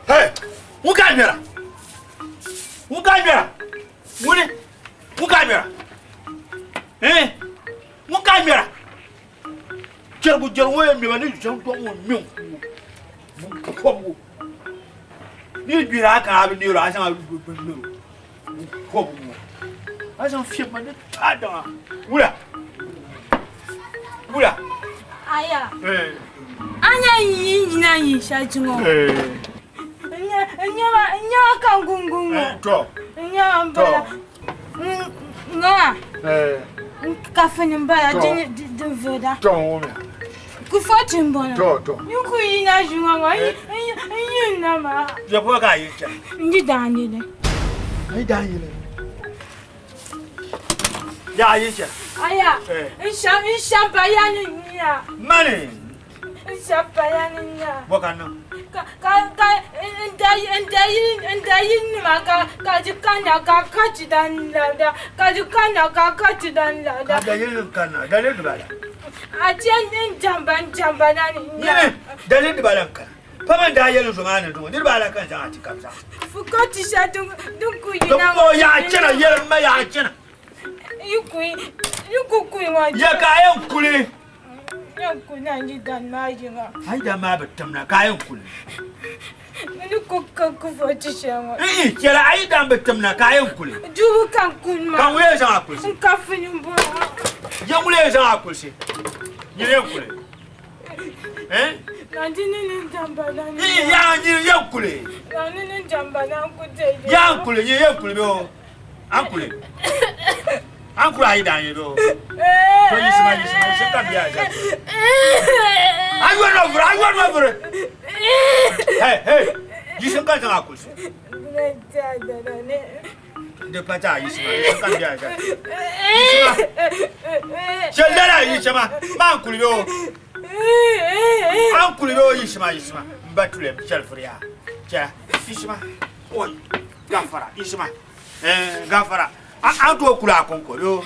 Speaker 11: Hey, ŋun ka ŋmɛra? Ŋun ka ŋmɛra? Ŋuni? Ŋun ka ŋmɛra? Eh? Ŋun ka ŋmɛra? Jɛrigu jɛrigu ŋɔ yɛn ŋmɛba ni zaŋ dɔɣi ŋɔ ŋmɛ n-ku o bunkɔbigu. Ni yi gbiri a ka a bi neeri o a zaŋ a bi ŋmɛri o bunkɔbigu ŋɔ. A zaŋ fiɛbi ma ni taai daŋa. Wula? Wula?
Speaker 17: Aya.
Speaker 11: Eh.
Speaker 17: A nya yi yina yi shɛli ŋɔ.
Speaker 11: Eh.
Speaker 17: N nyɛma ka n gungun ŋɔ.
Speaker 11: Eh, to.
Speaker 17: N nyɛma n bala. Ŋa.
Speaker 11: Eh.
Speaker 17: Kafini n bala din veda.
Speaker 11: To ŋɔ mi.
Speaker 17: Kufochi n bɔŋɔ.
Speaker 11: To to.
Speaker 17: N ku yina ʒi ŋɔ ŋɔ n yi n na maa.
Speaker 11: Ya bɔ ka a yi chɛ.
Speaker 17: N yi daa yili.
Speaker 11: A yi daa yili. Ya a yi chɛ.
Speaker 17: Aya. N shɛm pa ya ni nya.
Speaker 11: Mani.
Speaker 17: N shɛm pa ya ni nya.
Speaker 11: Bɔ ka niŋ.
Speaker 17: Ka ka n da yili nima ka ka di kanna ka ka ti dan labda ka di kanna ka ka ti dan labda.
Speaker 11: Ka da yili nim kanna daliri dibala.
Speaker 17: A chɛ n jamba n jamba na ni nya.
Speaker 11: Nyini daliri dibala n kana. Pa man daa yɛli zo maa ni duŋ niriba ala ka n zaŋ a ti ka bi zaŋ.
Speaker 17: Fukɔti shɛli din ku yina
Speaker 11: ŋɔ. Yaa chana yɛli ma yaa chana.
Speaker 17: Yi ku kuyi ŋɔ.
Speaker 11: Ya ka a yɛn kuli.
Speaker 17: Yɛn kuli na yi dan maa yiŋa.
Speaker 11: A yi dan maa bi timna ka a yɛn kuli.
Speaker 17: Ni ku ka kufɔti shɛli ŋɔ.
Speaker 11: Ihi chɛla a yi dan bi timna ka a yɛn kuli.
Speaker 17: Dubu ka n kuli maa.
Speaker 11: Ka ŋun yɛn zaŋ a kulisi.
Speaker 17: N ka fini m-bɔŋɔ.
Speaker 11: Ya ŋun yɛn zaŋ a kulisi. Nyini yɛn kuli. Eh? Ya nyini yɛn kuli. Ya n kuli nyini yɛn kuli bɛ o. An kuli. An kuli a yi dan ye bɛ o. To yisima yisima yisima ka biya za. A yɔri na vuri a yɔri na vuri. Hey hey yisim ka zaŋ a kulisi. Di pa taa yisima yisima ka biya za. Yisima. Chɛ lala yisima ma an kuli bɛ o. An kuli bɛ o yisima yisima n ba tuli chɛli furi ya. Chɛ yisima. Oi gafara yisima. Eh gafara. An to kuli a konko bɛ o.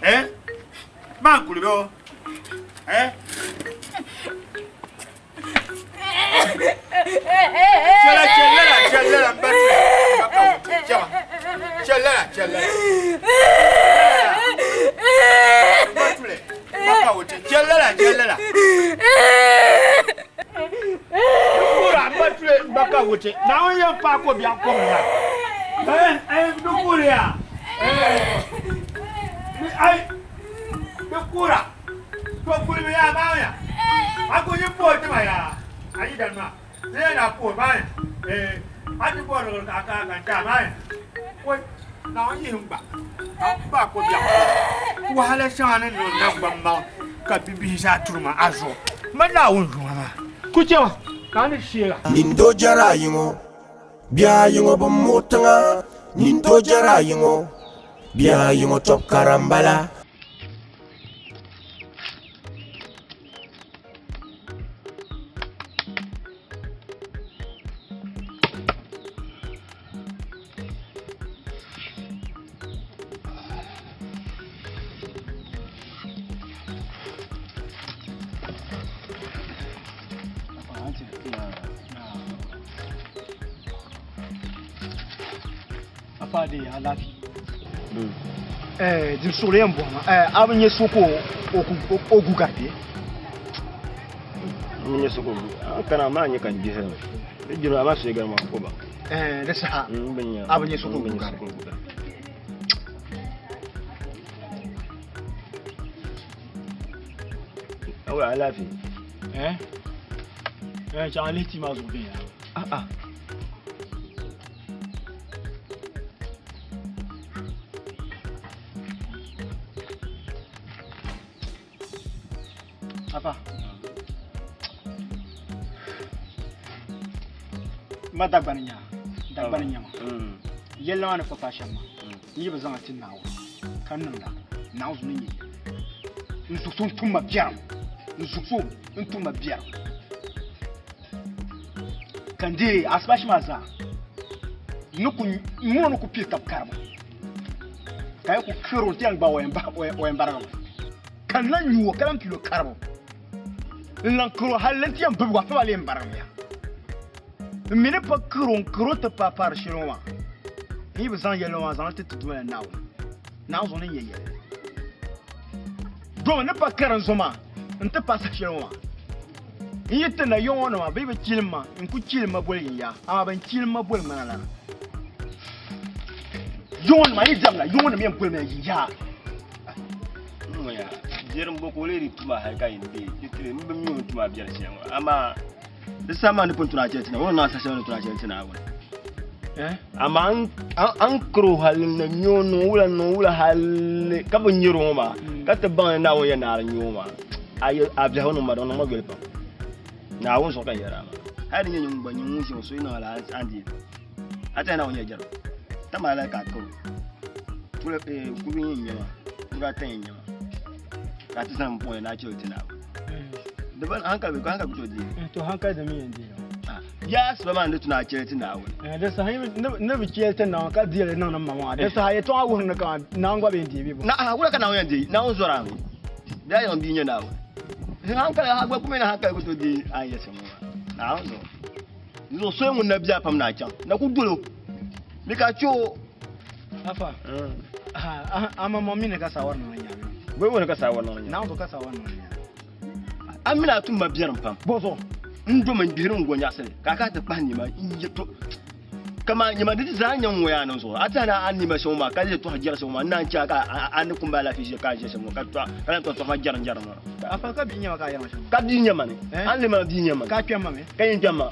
Speaker 11: Eh ma an kuli bɛ o. Eh. Chɛla chɛlala chɛlala n ba tuli chɛma chɛlala chɛlala n ba tuli n ba ka wote chɛlala chɛlala kura n ba tuli n ba ka wote Naawuni yɛn paai ko biɛɣu kom ya eh eh di kuriya eh ai di kura to kulimi ya maa ya a ko yi pooi tima ya a yi dan maa ni yɛn na pooi maa ya eh a ti bɔri ka ka ka ta maa ya wai Naawuni yihim gba a ba ko biɛɣu wahala shɛŋa ni niŋ naŋgban maŋ ka bibihi zaa turi ma a zuɣu ma Naawuni yuma maa ku chɛma ka a ni sheega.
Speaker 3: Nindo jɛra ayi ŋɔ bihi ayi ŋɔ bɛ muɣi tiŋa Nindo jɛra ayi ŋɔ bihi ayi ŋɔ tɔbu kara m-bala.
Speaker 18: Afa de alaafee. Eh, dim suɣuli yɛn bɔhima eh, a bi nyɛ so ka o gu gari bee?
Speaker 6: N nyɛ so ka o gu a kana maa nyɛ ka n gbihirimi.
Speaker 19: Di jiro ama so gari ma ko ba.
Speaker 18: Eh, di saha. A bi nyɛ so ka o ku gari.
Speaker 19: Awura alaafee.
Speaker 18: Eh? Eh, chaŋ a lihi tia maa zuɣu viɛnyɛla.
Speaker 19: Ah ah.
Speaker 18: Afa. Ma Dagbani nya, Dagbani nyama. Yɛlli maa ni pa paai shɛm maa, n yi bi zaŋ a ti Naawuni ka niŋda, Naawuni zuɣu ni nyɛ yɛli. N zuɣuso n-tum ma biɛrim, n zuɣuso n-tum ma biɛrim. Ka n deei asibashi maa zaa, n ni ku, n min o ni ku pili tab karibu, ka yi ku kari o nti yɛn gbaai o yɛn barigi mi. Ka n lan nyu o ka lan pili o karibu. N lan kar o hal n ti yɛn bibig o, afa maa lee m-barigimiya. M mi ni pa kar o n-kar o ti paai paari shɛli ŋɔ maa, n yi bi zaŋ yɛlli ŋɔ maa zaŋ li ti ti Duuma la Naawuni, Naawuni zuɣu ni nyɛ yɛlli. Dama n ni pa kari n zo maa nti paai saha shɛli ŋɔ maa, n yi ti na ya ŋɔ nima bɛ yi bi chilim ma, n ku chilim ma boli yinya, amaa bɛn chilim ma boli ŋmana lana. Ya ŋɔ nima, a yi diɛmda, ya ŋɔ nima yɛn boli ma yinya.
Speaker 19: N-ŋɔya, biɛri m-bo ka o leei di tuma hali ka yi deei di tiri m bi mi o ni tum a biɛri shɛli ŋɔ, amaa di saha maa ni pun tuna a chɛli ti Naawuni, o ni niŋ a saha shɛli ni tuna a chɛli ti Naawuni. Amaa a ni kari o hali n-na nya o niŋ wula niŋ wula hali ka bi nyari o ŋɔ maa, ka ti baŋ ni Naawuni yɛn naai nya o maa, a biɛhigu niŋ ma di niŋ ma yoli pam. Naawuni zuɣu ka n yɛri a maa. Hali di nyɛ nyin gba nyin ŋun ʒi ŋɔ so yi niŋ a la a ni deei pam. A tɛha Naawuni nyɛla jɛrigu, tama a lahi ka a kari o. Kuli kuli yɛn nyɛ maa kuri ata yɛn nyɛ maa ka ti zaŋ buɣi na chɛli ti naawuni di ba hankali bi hankali ku tooi deei
Speaker 18: to hankali di mi yɛn deei
Speaker 19: yaa siba maa ni tuna chɛli ti naawuni
Speaker 18: di saha ni bi chɛli ti naawuni ka deeli niŋdi ma maa di saha yɛtɔɣa wuhiri ni ka naawuni gba bi yɛn deei bɛ
Speaker 19: na wula ka naawuni yɛn deei naawuni zɔra mi bɛ yaa bia nyɛ naawuni hankali ha gba kuma ni hankali ku tooi deei a ni yɛ shɛm ŋɔ maa naawuni zuɣu zuɣu so ŋun na biɛla pam na chaŋ na ku dolo mi ka chɛ o
Speaker 18: Afa, a ma mi ni ka saawari niŋ nyaami.
Speaker 19: Bɛ wuni ka saawari niŋ nyaami.
Speaker 18: Naawuni ka saawari niŋ nyaami.
Speaker 19: A mini a tum ma biɛrim pam.
Speaker 18: Bɔzɔ.
Speaker 19: N do min gbihiri n go nyaɣisili ka a kana ti kpahi nima n ye to kama nyima di ti zaa nyɛ ŋɔ yaa niŋ zuɣu a tiɛha ni a ni nima shɛŋa maa ka lee tɔhi jɛri shɛŋa maa n naan chɛ a ka a ni kumba alaafee ʒiya ka a ʒiya shɛm ŋɔ ka tɔhi ka lahi tɔhi tɔhi ma jɛrim jɛrim maa.
Speaker 18: Afa ka bia nyɛma ka a yɛri ma shɛm maa.
Speaker 19: Ka bia nyɛma ni a ni lee ma bia nyɛma ni.
Speaker 18: Ka a kpɛm ma mi.
Speaker 19: Ka yɛn kpɛm ma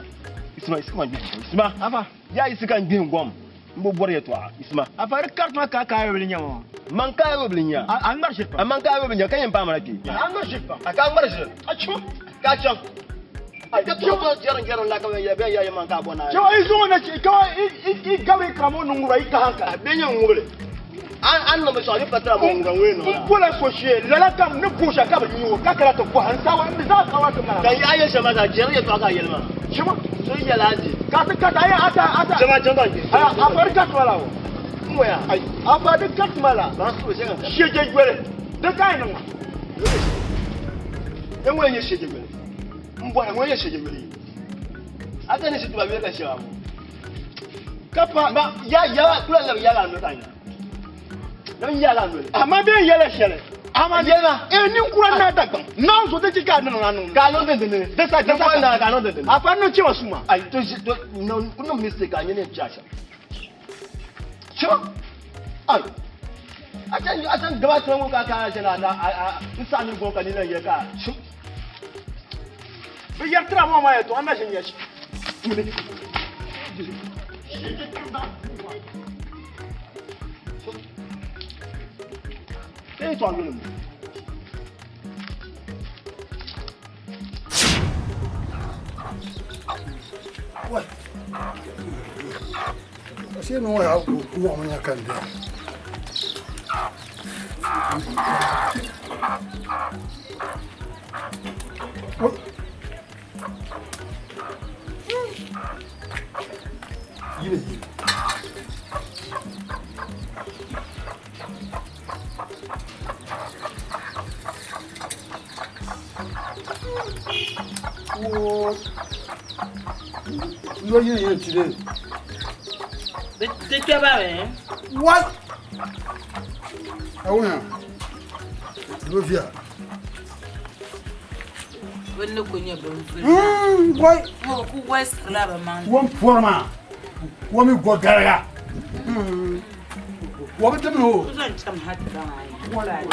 Speaker 19: Isima isima gbihim isima.
Speaker 18: Afa.
Speaker 19: Yaa yi ka n gbihim gom n bi bɔri yɛtɔɣa Isima.
Speaker 18: Afa di kariti ma ka a kaai bili nyɛma maa.
Speaker 19: Man kaai bili nya.
Speaker 18: A ŋmari ʒiri pam.
Speaker 19: A man kaai bili nya ka yɛn paai ma na kpee.
Speaker 18: A ŋmari ʒiri pam.
Speaker 19: A ka ŋmari ʒiri.
Speaker 18: A chim.
Speaker 19: Ka a chaŋ. A ka tɔɣa tɔɣa jɛrim jɛrim la ka bɛ yɛ bɛ yɛ man ka a bɔ naa.
Speaker 18: Chaŋ i zuŋɔ na chi ka i gabi karamo ni ŋura i ka hankali.
Speaker 19: A bɛ nyɛ ŋubili. A ni niŋ binshɛɣu ni patira ma ŋura ŋɔ niŋ.
Speaker 18: N bola so shee lala kam ni bo shɛli ka bi nyu o ka kana ti bɔha n sawa n zaŋ sawa ti mala.
Speaker 19: Ka a yɛ shɛm maa zaa jɛri yɛtɔɣa ka a yɛli maa.
Speaker 18: Chima.
Speaker 19: So yɛla a di.
Speaker 18: Ka ti ka a ta a ta.
Speaker 19: Chima chima ka n gbi.
Speaker 18: A fa di ka tuma la o.
Speaker 19: N ŋɔya.
Speaker 18: A fa di ka tuma la.
Speaker 19: Maa su shɛ ka.
Speaker 18: Shɛjɛ yoli di ka yi niŋ ma.
Speaker 19: E ŋɔ nyɛ shɛjɛ yoli. N bɔri ŋɔ nyɛ shɛjɛ yoli. A ta ni shɛ tuma bɛ ka shɛba mo.
Speaker 18: Ka pa.
Speaker 19: Ma ya ya kula labi ya la no ka nya. Nam ya la noli.
Speaker 18: Ama bɛ yɛla shɛli. Ama
Speaker 19: yɛla.
Speaker 18: E ninkura na Dagbaŋ. Naan zo di chi ka niŋ na niŋ.
Speaker 19: Ka niŋ dindini.
Speaker 18: Di sa di sa.
Speaker 19: Na ka niŋ dindini.
Speaker 18: A fa niŋ chima suma.
Speaker 19: Ai to to no ku niŋ mistake a nyɛ ne piɛ shɛm. Chima. Ai. A chan a chan gaba tuma ŋɔ ka ka shɛli a a n saɣa ni gɔŋ ka nina yɛ ka. Chim.
Speaker 18: Bi yɛri tira maa maa yɛtɔɣa n na ʒin nyɛ shɛm.
Speaker 19: Ee tɔɣa yoli mi.
Speaker 9: Wai. Ashe ni waya wuɣimi nya ka n dira. Yine yine. Yo yine yine tire.
Speaker 4: Di kpɛba mi.
Speaker 9: What? Awuna. Lovia.
Speaker 4: Bɛ ni ku nyɛ bin vuli
Speaker 5: Wai.
Speaker 4: Ŋɔ bɛ ku walisirila bɛ maŋ.
Speaker 5: O ni pɔri maa, o mi go gariga. O bi dimdi o.
Speaker 4: O zaŋ chaŋ ha ti baŋ a yi.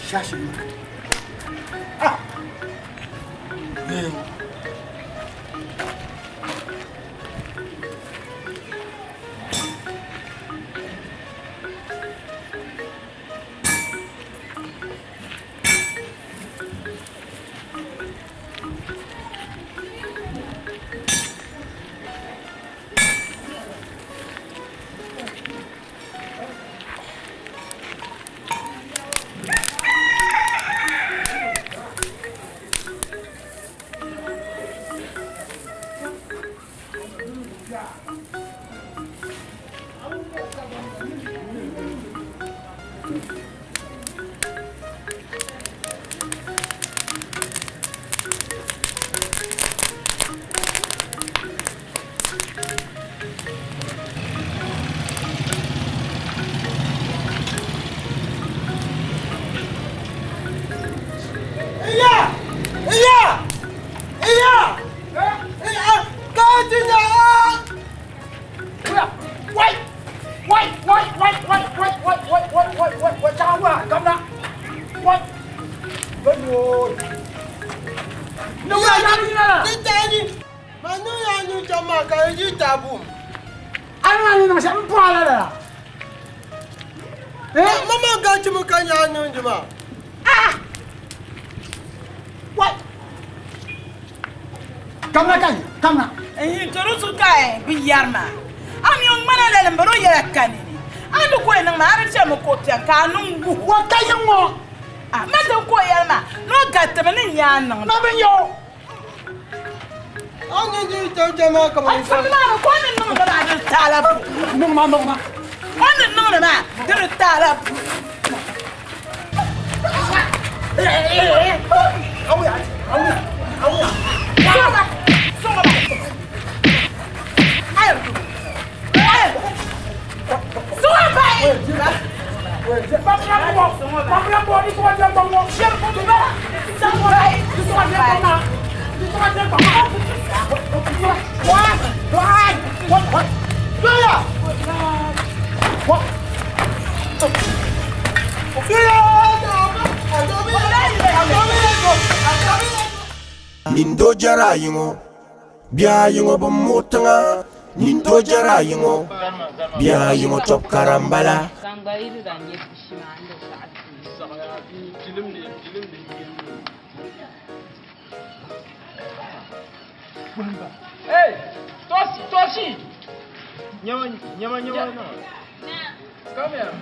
Speaker 5: Shashi. Ah. Yeah.
Speaker 7: Iya! Iya! Iya! Iya! Ka ti nya!
Speaker 5: Wai! Wai! Wai! Wai! Wai! Wai! Wai! Wai! Wai! Wai! Wai! Wai! Chawa! Kamna! Wai! Wai!
Speaker 7: No, ya ni tani. Ma nu ya nu chama ka yi tabu.
Speaker 5: Ana ni na sham pala la.
Speaker 7: Eh, mama ga chi mu ka nya nu juma.
Speaker 5: Ah! Wai! Kamna kai, kamna.
Speaker 4: Eh, to ru su kai bi yar ma. Am yo ngmana le mbaro yela kanini. Andu ko en ma ara che mo ko pia ka nu ngu.
Speaker 5: Wa kai ngo.
Speaker 4: Ah, ma to ko yar ma. No gatte me ni nya nan.
Speaker 5: Na ben yo.
Speaker 7: Ani ji ta chama ka ma.
Speaker 4: Ai fa ma ko ni nung da ma dir tala bu.
Speaker 5: Nung ma nung ma.
Speaker 4: Ani nung da ma dir tala bu.
Speaker 5: Eh eh eh. Awu ya, awu ya, awu ya.
Speaker 4: Songa. Songa ba. Ayo. Ayo. Songa ba.
Speaker 5: Babla bo, babla bo ni ko je gbongo.
Speaker 4: Songa ba.
Speaker 5: Ni ko je gbongo. Ni ko je gbongo. Wai! Wai!
Speaker 18: What? Doya! What?
Speaker 3: Nyin doo jɛra ayi ŋɔ bihi ayi ŋɔ bɛ muɣi tiŋa nyin doo jɛra ayi ŋɔ bihi ayi ŋɔ tɔbu kara m-bala.
Speaker 10: Hey, Tosi, Tosi.
Speaker 19: Nyama, nyama, nyama.
Speaker 10: Come here.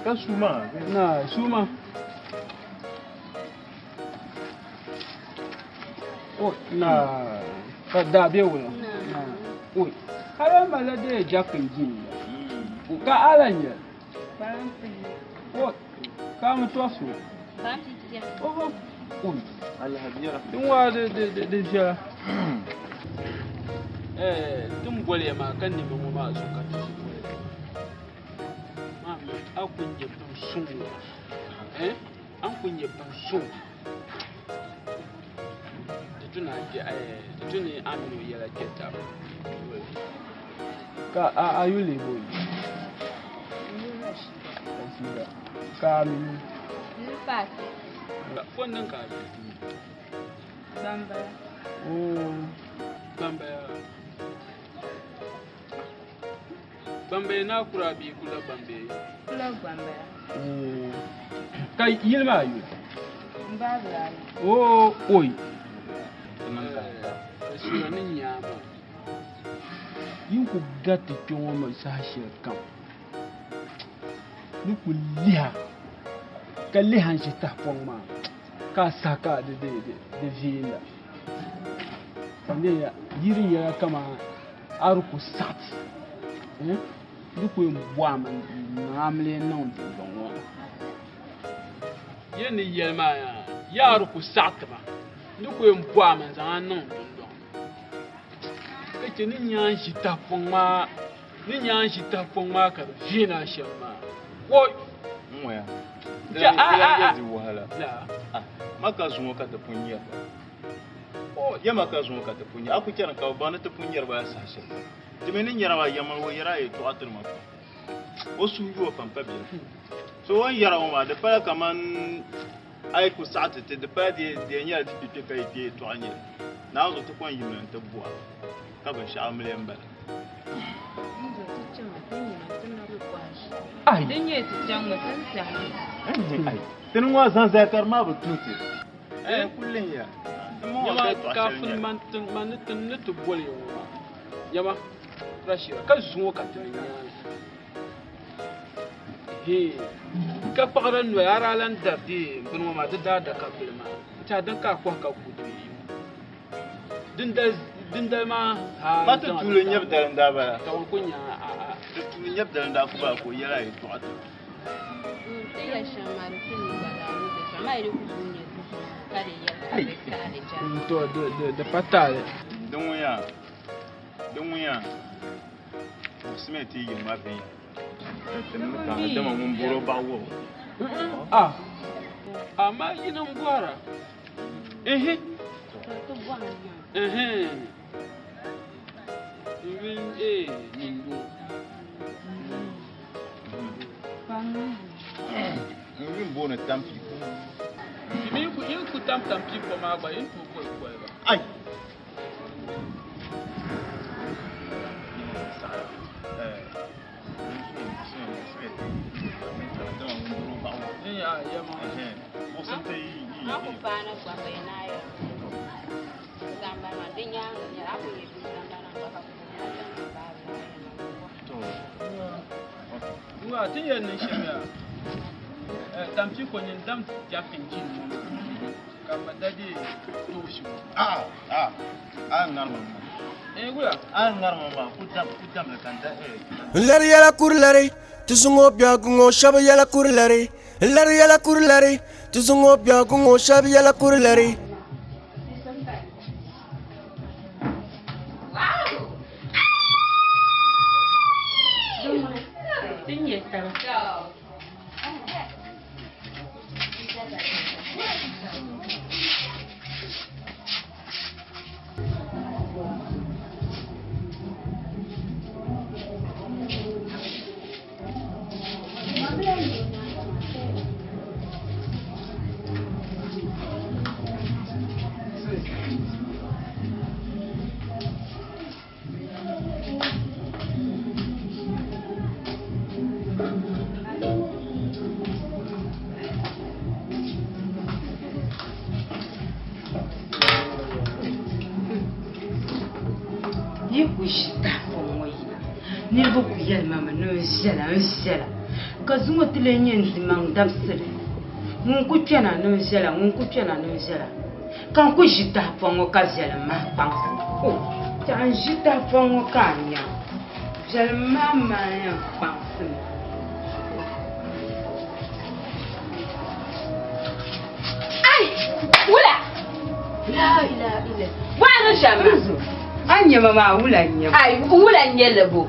Speaker 19: Ka suma.
Speaker 10: Na, suma. Oh, na, ka da be wula. Na, oi. Hala mala de jakin jin. Ka ala nye. Oh, ka mu tosu. Oh, oi. Din wa de de de de viɛla. Eh, din boli ya maa ka nima ŋɔ maa zuɣu ka ti boli. Maa mi a ku nyɛ bin suŋ ŋɔ. Eh, an ku nyɛ bin suŋ. Di tu ni a kpe eh, di tu ni a mini o yɛla kpe taba. Ka a a yuli booni? Rashida. Ka a mi yuli? Fo niŋ ka a yuli?
Speaker 16: Gbambaya.
Speaker 10: Oh, Gbambaya. Gbambaya naa kura bee kula Gbambaya?
Speaker 16: Kula Gbambaya.
Speaker 10: Oh, ka yili maa yuli?
Speaker 16: M baabila.
Speaker 10: Oh, oi. Rashida ni nyaama. Yin ku gariti kpe ŋɔ mi saha shɛli kam ni ku liha ka liha n-ʒi tahapɔŋ maa ka a saha ka di veenda. Yi di nyɛla kaman a di ku saɣiti di ku yɛn bɔhimi n-niŋ amiliya niŋ dundɔŋ ŋɔ ni. Yi ni yɛli maa yaa, yaa a di ku saɣiti ma, di ku yɛn bɔhimi n-zaŋ a niŋ dundɔŋ ni. Ka chɛ ni nya n ʒi tahapɔŋ maa, ni nya n ʒi tahapɔŋ maa ka di veeni a shɛm maa. Woi!
Speaker 19: N-ŋɔya.
Speaker 10: Che, a, a, a.
Speaker 19: Di wahala.
Speaker 10: La.
Speaker 19: Ma ka zuŋɔ ka ti pun nyɛri ba. Ya ma ka zuŋɔ ka ti pun nyɛri. A ku chani ka bɛ baŋ ni ti pun nyɛri ba la saha shɛli. Ti mi ni nyɛra maa yɛmali o yɛra a yɛltɔɣa tiri ma pam. O suhu yu o pam pa biɛla. So o ni yɛra ŋɔ maa di pala kaman a yi ku saɣi ti ti di pala di yɛn nyɛla ti kpe kpe ka yi kpe yɛltɔɣa nyɛli. Naawuni zuɣu ti kɔŋ yimina nti buɣa ka binshɛɣu mili m-bala. Tini ŋɔ zaŋ zali ka di maa bi tuhi ti. Kuli lihiya.
Speaker 10: Nyama kafin man ni ti ni ti boli ya ŋɔ maa. Nyama Rashida ka zuŋɔ ka ti ni nyaana. Hee ka kpaɣira noya a daa lan dari dee bini ŋɔ maa di daadaka bili maa n-tɛha din ka a kɔhi ka ku di bee ŋɔ. Dindali maa ha
Speaker 19: Ma ti tuuli nyɛbu dali n-daa bala.
Speaker 10: Ka bɛ ku nya a a.
Speaker 19: Ti tuuli nyɛbu dali n-daa ku bala ka o yɛli a yɛltɔɣa ti.
Speaker 10: To di pa taali.
Speaker 19: Di ŋun yaa, di ŋun yaa, buɣisimiya ti yi yiŋ maa viɛnyɛla. Ka ti mi ka dama ŋun bɔr o baɣa wɔb o.
Speaker 10: A amaa yini m-bɔra. Ehe. Ehe. N yuli ee Nindo.
Speaker 19: N yuli m-booni Tampiiko.
Speaker 10: Ti mi yi ku tam Tampiiko maa gba yi ni tooi boli boli ba.
Speaker 19: Ai!
Speaker 10: Ti yɛn niŋ shɛm yaa Tampiiko nyin dam Jack n jin ŋɔ maa ka ma da dee tooshi ŋɔ. Eh, wula?
Speaker 3: N lari yɛla kuri lari ti zuŋɔ biɛhigu ŋɔ shɛba yɛla kuri lari n lari yɛla kuri lari ti zuŋɔ biɛhigu ŋɔ shɛba yɛla kuri lari.
Speaker 13: taba.
Speaker 20: Yi ku ʒi tahapɔŋ ŋɔ yina, niriba ku yɛli ma mi ni n viɛla, n viɛla, ka zuŋɔ ti lee nyɛ n dimaŋ dabisili. Ŋun ku kpɛna ni n viɛla, ŋun ku kpɛna ni n viɛla. Ka n ku ʒi tahapɔŋ ŋɔ ka viɛlim maa kpaŋsi ma. O, tɛha n ʒi tahapɔŋ ŋɔ ka a nya, viɛlim maa maa yɛn kpaŋsi ma.
Speaker 21: Ai! Wula! La ilaha illa. Bɔɣa ni shɛm maa.
Speaker 20: Nzo, a ni nya ma maa wula n-nyɛ ma?
Speaker 21: Ai, wula n-nyɛ li bo?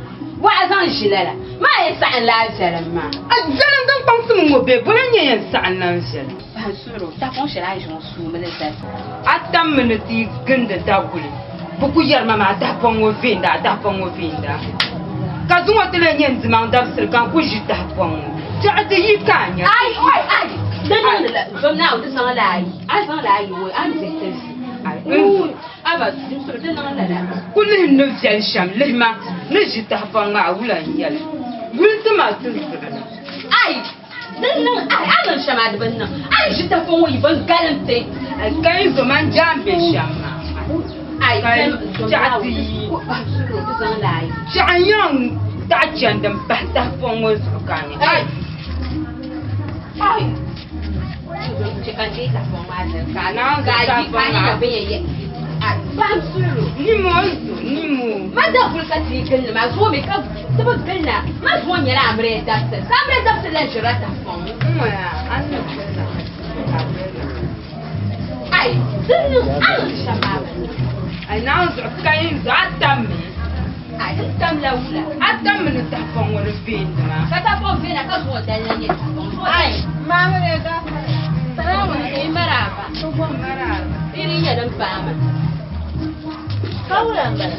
Speaker 21: Bɔɣa zaŋ ʒi lala. Maa yɛn saɣim la a viɛlim maa.
Speaker 20: A viɛlim din kpaŋsi mi ŋɔ bee? Bɔla n-nyɛ yɛn saɣim la n viɛlim?
Speaker 21: Pahi suhuri o, tahapɔŋ shɛli a ni ʒi ŋɔ suumi li zali.
Speaker 20: A tammi ni ti yi gindi daguli, bɛ ku yɛri ma maa, a tahapɔŋ ŋɔ veenda, a tahapɔŋ ŋɔ veenda. Ka zuŋɔ ti lee nyɛ n dimaŋ dabisili ka n ku ʒi tahapɔŋ ŋɔ. Tɛɣu ti yi ka a nya.
Speaker 21: Ai, oi, ai, di niŋdi la, zom Naawuni ti zaŋ la a yi, a zaŋ la a yi oi, a ni dihi ti vi.
Speaker 20: Ai, n zo.
Speaker 21: A ba, n suhu di niŋ lala.
Speaker 20: Ku lihi n ni viɛli shɛm, lihi ma ni ʒi tahapɔŋ maa, wula n-nyɛ li? Yuli ti ma ti zuɣu ni.
Speaker 21: Ai! Din niŋ a a niŋ shɛm a di bi niŋ. A yi ʒi tahapɔŋ ŋɔ yi bin galim ti.
Speaker 20: Ka yi zo man jaan be shɛm maa.
Speaker 21: Ai
Speaker 20: Ka chɛɣu ti yi. Chɛɣu n-yɛn taɣi chandi m-pahi tahapɔŋ ŋɔ zuɣu ka a nya.
Speaker 21: Ai! Ai! Chɛ ka n deei tahapɔŋ maa zali ka a
Speaker 20: Naawuni
Speaker 21: ka a yi
Speaker 20: tahapɔŋ
Speaker 21: ka a yi
Speaker 20: maa.
Speaker 21: na bɛ yɛn yɛ. Ai! Pahim suhuri o.
Speaker 20: Nimo n-zo, nimo.
Speaker 21: Man daa kuli ka ti yi gili ni maa zuŋɔ mi ka ti bi gili na. Man zuŋɔ nyɛla amiliya dabisili. Ka amiliya dabisili lan ʒirila tahapɔŋ.
Speaker 20: N-ŋɔya, a ni gili na ka a gili na.
Speaker 21: Ai! Din niŋ a niŋ shɛm maa bi niŋ.
Speaker 20: Ai Naawuni zuɣu ka yi zo, a tammi.
Speaker 21: Ai n tamla wula?
Speaker 20: A tammi ni tahapɔŋ ŋɔ ni veeni maa.
Speaker 21: Ka tahapɔŋ veena ka zuŋɔ dali lan nyɛ tahapɔŋ. Zuŋɔ
Speaker 16: Ai, maamiliya gaafara.
Speaker 21: Salaamu alaikum. Maraba.
Speaker 20: Maraba.
Speaker 21: Iri nyɛ din paai ma.
Speaker 16: Ka wula m-bala?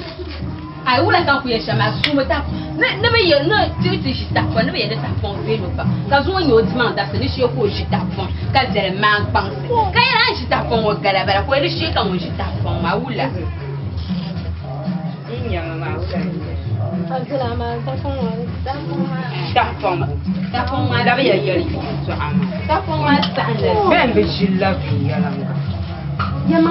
Speaker 21: Ai wula ka n ku yɛn shɛm maa suumi ta ni ni bi yɛ ni ti ti ʒi tahapɔŋ ni bi yɛ ni tahapɔŋ veeni o pam ka zuŋɔ nyɛ o dimaŋ dabisili ni shee ka o ʒi tahapɔŋ ka viɛlim maan kpaŋsi ka yɛli a ni ʒi tahapɔŋ ŋɔ gala bala ka o yɛ ni shee ka ŋun ʒi tahapɔŋ maa wula.
Speaker 20: N nyɛmi maa wula n-nyɛ. Tahapɔŋ
Speaker 21: Tahapɔŋ maa
Speaker 20: labiya yɛli yɛltɔɣa maa.
Speaker 21: Tahapɔŋ maa saɣim la.
Speaker 20: Bɛn bi ʒilila viɛnyɛliŋga. Inu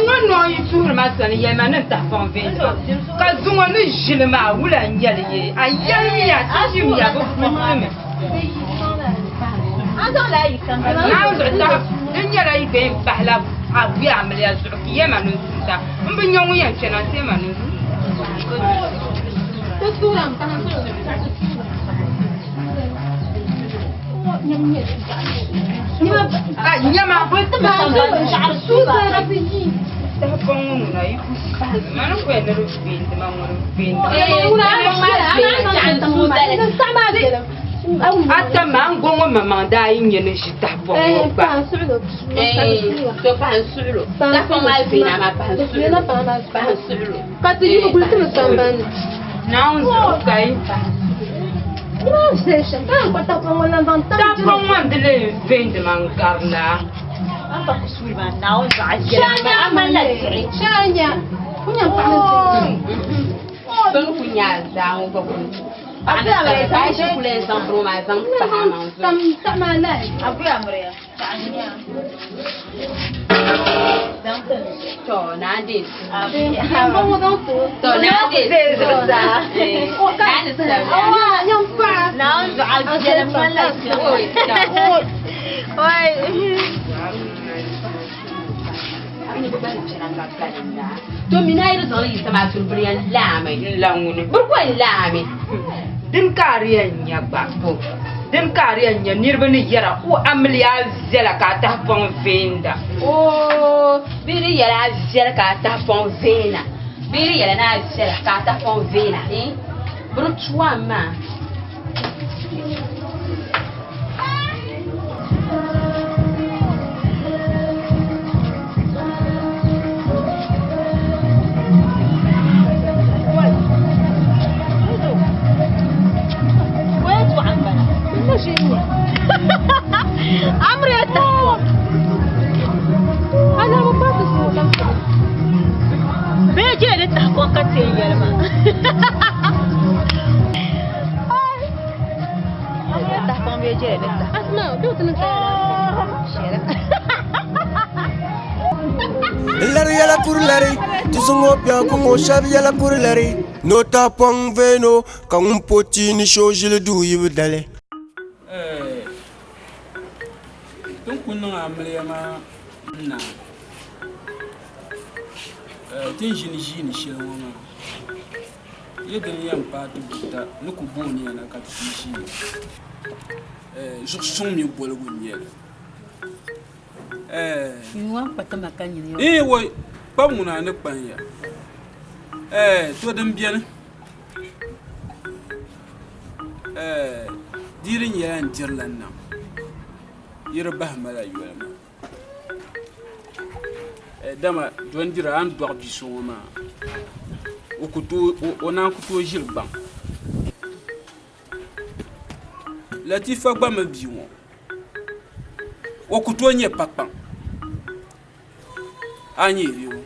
Speaker 20: ŋɔ noo yi tuhiri ma sani yɛlima ni n tahapɔŋ veeni ma ka zuŋɔ ni ʒili maa wula n-nyɛli yee a yɛlimiya ti ʒimiya bɛ puɣisimi. Naawuni zuɣu tahi din nyɛla yi bee m-pahila a buya amiliya zuɣu ka yɛma ni n suuta m bi nya ŋun yɛn kpɛna n-ti yɛma ni n suuta. Nyama tahapɔŋ ŋɔ ŋuna yi ku mani ku yɛn ni di veeni ma ŋɔ di veeni a tam maa n gɔŋɔ maŋmaŋ daa yi nyɛ ni ʒi tahapɔŋ ŋɔ gba Naawuni zuɣu ka yi Tahapɔŋ ŋɔ n-di lee veeni ma n-gari laa.
Speaker 21: To mi na yi di zaŋli yi sama a tuli biri yɛn laami.
Speaker 20: N la ŋuni.
Speaker 21: Biri ko yɛn laami.
Speaker 20: Din ka a di yɛn nya gba bo. Din ka a di yɛn nya niriba ni yɛra o amiliya viɛla ka a tahapɔŋ veenda.
Speaker 21: Oo, bɛ di yɛli a viɛli ka a tahapɔŋ veena. Bee di yɛla ni a viɛla ka a tahapɔŋ veena, eh? Bɛ di tu a maa.
Speaker 3: Lari yɛla kuri lari ti zaŋ o biɛhigu ŋɔ shɛba yɛla kuri lari ni o tahapɔŋ veeno ka ŋun po tia ni shee o ʒili duu yi bi dali.
Speaker 10: Tin ku niŋ amiliya maa n-naai ti ni ʒini ʒiini shɛli ŋɔ maa yi dini yɛn paai ti buta ni ku booni ya na ka ti ti ʒiini zuɣu suŋ mini boligu n-nyɛ li. Wai kpabu ŋuna ni kpan ya to din beni di di nyɛla n dirila nam yi di bahi ma la yoli maa dama dondira a ni dɔɣi bia so ŋɔ maa o naan ku tooi ʒiri gbaŋ Latifa gba mi bia ŋɔ o ku tooi nyɛ pakpaŋ a ni nyɛ o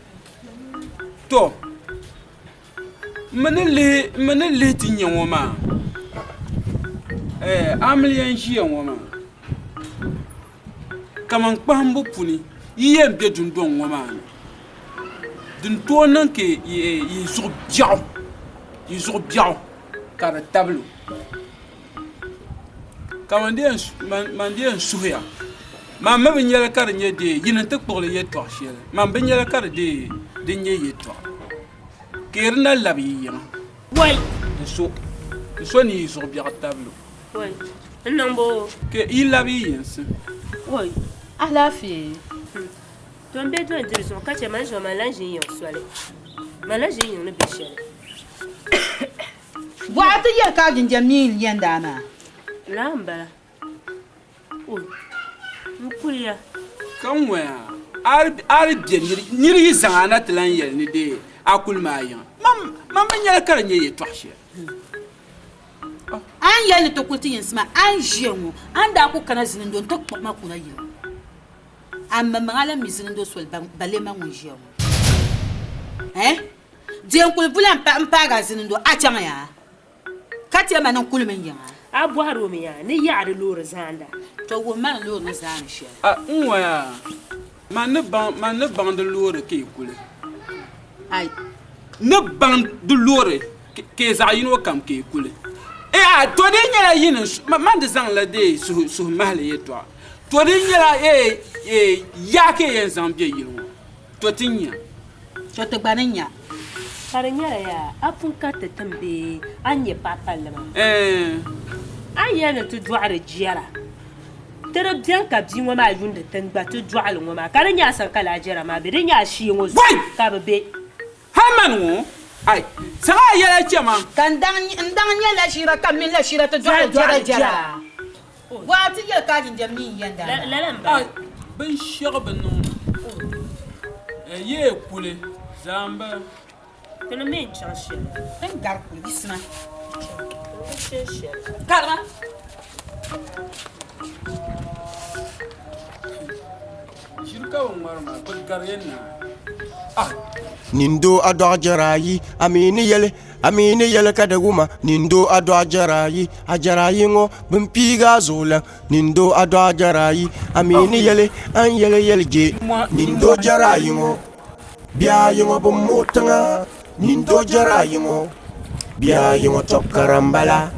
Speaker 10: to M mi ni lihi ti nya ŋɔ maa, amiliya n-ʒiya ŋɔ maa, kaman kpahimbu puni yi yɛn be dundɔŋ ŋɔ maa ni, din tooi niŋ ka yi zuɣu biɛɣu ka di tabili o. Ka man di yɛn suhiya, man mi bi nyɛli ka di nyɛ dee yini nti kpuɣi li yɛtɔɣ shɛli, man bi nyɛli ka di dee din nyɛ yɛtɔɣa. Ka yi di na labi yi yiŋa.
Speaker 15: Wai!
Speaker 10: N so, n so ni yi zuɣu biɛɣu tabili o.
Speaker 15: Wai! N niŋ bo.
Speaker 10: Ka yi labi yi yinsi.
Speaker 15: Wai!
Speaker 12: Alaafee.
Speaker 15: To m be dɔndiri zuɣu ka chɛ man ʒiɛm man lan ʒi n yiŋ soli. Man lan ʒi n yiŋ ni be shɛli.
Speaker 12: Bɔɣa ti yɛli ka a jinjam mi n-yɛn daa maa.
Speaker 15: Laa m-bala. Oi! N kuliya.
Speaker 10: Ka ŋɔya a di be nir yi zaŋ a na ti lan yɛli ni dee a kuli maa yiŋa, man bi nyɛli ka di nyɛ yɛtɔɣ shɛli.
Speaker 12: A ni yɛli ni ti kuli ti yinsi maa, a ni ʒiya ŋɔ, a ni daa ku kana zilindoo nti kpuɣi ma kuna yiŋa, a maŋmaŋa lan mi zilindoo soli balle man ŋun ʒiya ŋɔ. Ɛɛh! Di yɛn kuli bula m-paagi a zilindoo, a chaŋ yaa? Ka ti ma ni n kuli mi yiŋa.
Speaker 15: A bɔhiri o mi yaa ni yaɣiri loori zaanda?
Speaker 12: To wuhi ma ni loori ni zaani shɛli.
Speaker 10: A, n ŋɔ yaa, man ni baŋ, man ni baŋ di loori ka yi kuli.
Speaker 12: Ai.
Speaker 10: Ni baŋ di loori ka yi zaɣ yino kam ka yi kuli. E a, to di nyɛla yi ni, man di zaŋla dee suhu, suhu mahili yɛtɔɣa. To di nyɛla e, e, yaa ka yi yɛn zaŋ be yili ŋɔ. To ti nya.
Speaker 12: To ti gba ni nya.
Speaker 15: Ka di nyɛla yaa, a pun ka ti tim bee a ni nyɛ paɣ palli maa?
Speaker 10: Ɛɛn.
Speaker 15: A ni yɛli ni ti dɔɣiri jɛra, ti di beni ka bia ŋɔ maa yundi ti n-gba ti dɔɣi li ŋɔ maa, ka di nyɛ a sani ka lala jɛra maa be, di nyɛ a shee ŋɔ zuɣu ka bɛ be.
Speaker 10: Hal man ŋɔ, ai, zaŋ a yɛla chɛ ma.
Speaker 12: Ka n daŋ nyɛ lashira ka m mini lashira ti dɔɣiri jɛra jɛra. Waa ti yɛli ka a jinjam mi n-yɛn daa maa.
Speaker 15: Lala m-bala.
Speaker 10: Ai, binshɛɣu bi niŋ ma. Yee kuli, zaa m-bala.
Speaker 15: Ti ni mi n-chaŋ shɛli.
Speaker 12: Ti ni gari kuli, yiɣisima.
Speaker 15: Ti ni chaŋ shɛli.
Speaker 12: Karima.
Speaker 10: Ʒiri ka bɛ ŋmari maa, bɛ gari ya naai. Ah!
Speaker 3: Nindoo a dɔɣi jɛra ayi, a mi ni yɛli, a mi ni yɛli ka di wuma. Nindoo a dɔɣi jɛra ayi, a jɛra ayi ŋɔ bɛn piigi a zuɣulan. Nindoo a dɔɣi jɛra ayi, a mi ni yɛli, a ni yɛli yɛli je. Nindoo jɛra ayi ŋɔ, bihi ayi ŋɔ bɛn muɣi tiŋa. Nindoo jɛra ayi ŋɔ, bihi ayi ŋɔ tɔbu kara m-bala.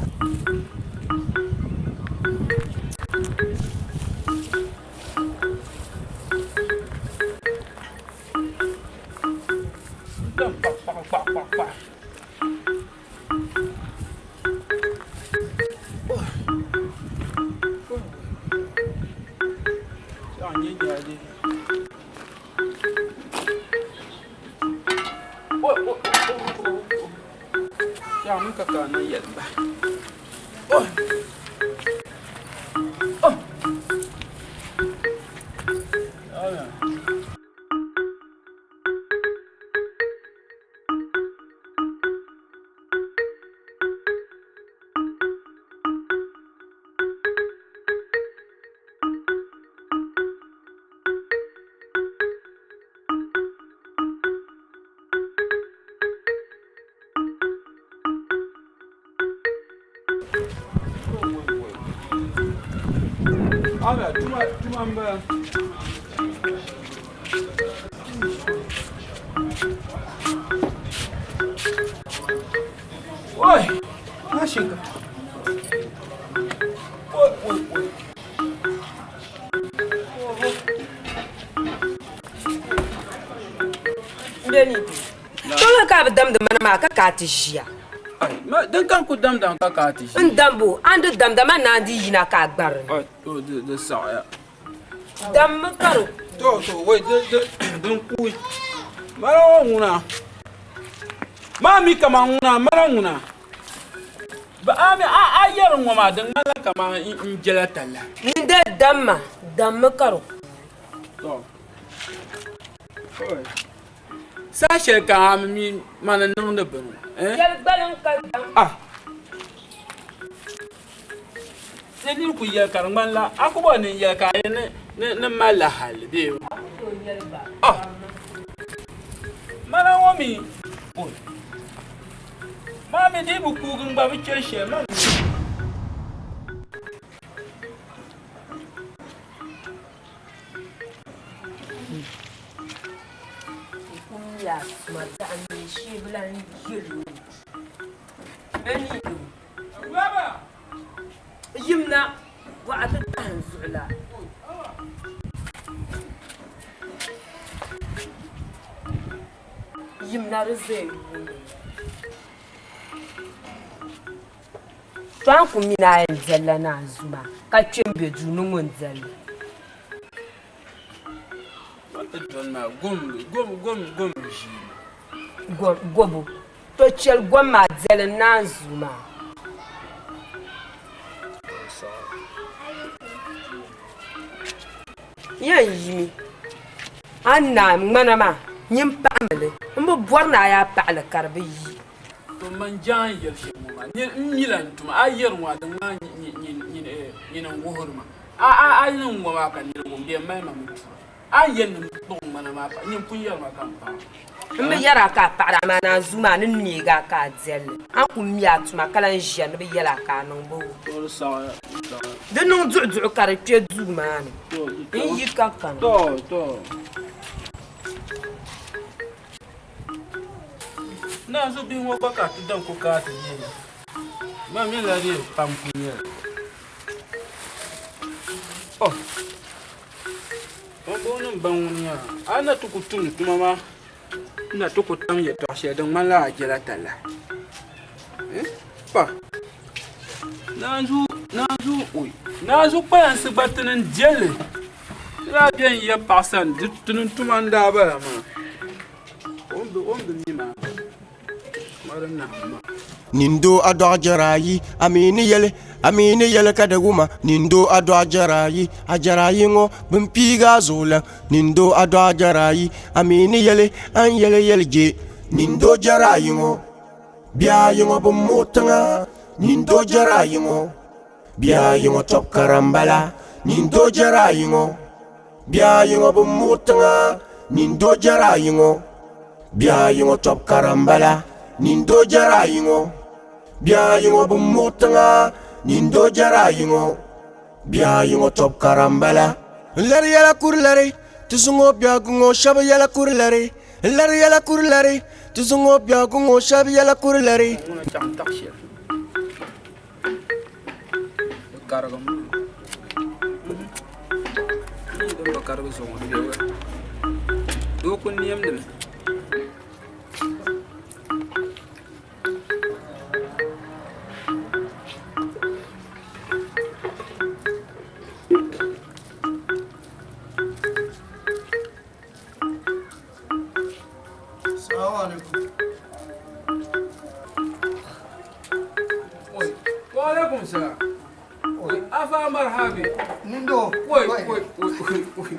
Speaker 10: Shɛɣu ka ka niŋ yɛli bahi. Ala tuma tuma n bala. Oi, mashinka. Oi, oi, oi.
Speaker 15: Beni. Tɔŋa ka a bi damdi mana maa ka ka a ti ʒiya.
Speaker 10: Din kan ku damdam ka ka a ti ʒiya.
Speaker 15: N dambu, a ni di damda man naan di yina ka a gbari ni.
Speaker 10: To di saɣiya.
Speaker 15: Dammi ka di.
Speaker 10: To to wai di di din kuui. Mana ŋɔ ŋuna. Maa mi kaman ŋuna mana ŋuna. Ba a mi a a yɛri ŋɔ maa di ŋmanila kaman n jɛla talahi.
Speaker 15: N de damma, dammi ka di kuui.
Speaker 10: To. Saha shɛli ka a mi mani niŋdi bini ŋɔ.
Speaker 15: Chɛli gbaliŋ ka dam.
Speaker 10: Ah. Ni niri ku yɛli ka di ŋmanila a ku bɔri ni n yɛli ka a yɛli ni ni malila halli bee? Ah. Mana ŋɔ mi oi. Maa mi dii bi kuugi n gba bi chɛ shɛli man.
Speaker 15: Yimna bɔɣa ti tahi n zuɣu la. Yimna di zaya yuuni. To a ni ku mi ni a yɛn dɛlila naanzuu maa ka kpe m-be duu ni ŋun dɛlli. Gobu. To chɛli gom maa dɛli naanzuu maa. N yɛn yimi a ni naai ŋmana maa nyin paɣimi li. M bi bɔri ni a yaa paɣi li ka di bi yi.
Speaker 10: To man jaan yɛli shɛm ŋɔ maa, n mi la n tuma. A yɛri ŋɔ a di ŋmaa nyini n-wuhiri ma. A a a yi niŋ ŋɔ maa ka nira wum bee m-mali ma mi tura. A ni yɛli ni m kpuɣi ŋmana maa paɣi, nyini pun yɛri ma ka m paɣi.
Speaker 15: M bi yɛri a ka a paɣiri amaa naanzuu maa ni neegi a ka a dɛli li. A ni ku mi a tuma ka lan ʒiya ni bɛ yɛli a ka a niŋ bɛ
Speaker 10: o.
Speaker 15: Di niŋ duɣuduɣu ka di kpe duu maa ni. N yi ka kani.
Speaker 10: Naanzu bihi ŋɔ gba ka ti daŋ ku kaai ti yihi. Ma mi la di pam ku nyɛli. Oh. Bɔmbɔŋɔnim baŋ ŋun nya a na ti ku tum tuma maa, n na ti ku tam yɛtɔɣ shɛli din ŋmanila a jɛla talahi. Eh? Pa. Naanzu, naanzu, oi. Naanzu kpalansi gba ti ni deli. Ti daa bɛn ya paɣa sani, di ti ni tuma n-daa bala maa. O ni bi mi maa, ma di nahim ma.
Speaker 3: Nindo a dɔɣi jɛra ayi a mi ni yɛli a mi ni yɛli ka di wuma nindo a dɔɣi jɛra ayi a jɛra ayi ŋɔ bin piigi a zuɣu nindo a dɔɣi jɛra ayi a mi ni yɛli a ni yɛli yɛli je nindo jɛra ayi ŋɔ bihi ayi ŋɔ bin muɣi tiŋa nindo jɛra ayi ŋɔ bihi ayi ŋɔ tɔbu kara m-bala nindo jɛra ayi ŋɔ bihi ayi ŋɔ bin muɣi tiŋa nindo jɛra ayi ŋɔ bihi ayi ŋɔ tɔbu kara m-bala nindo jɛra ayi ŋɔ bihi ayi ŋɔ bin muɣi tiŋa nindo jɛra ayi ŋɔ bihi ayi ŋɔ tɔbu kara m-bala n lari yɛla kuri lari ti zuŋɔ biɛhigu ŋɔ shɛba yɛla kuri lari n lari yɛla kuri lari ti zuŋɔ biɛhigu ŋɔ shɛba yɛla kuri lari.
Speaker 10: Doo ku niɛmdimi.
Speaker 1: Salamu alaikum.
Speaker 10: Afa marhabi.
Speaker 2: Nindo.
Speaker 10: Oi, oi, oi, oi, oi.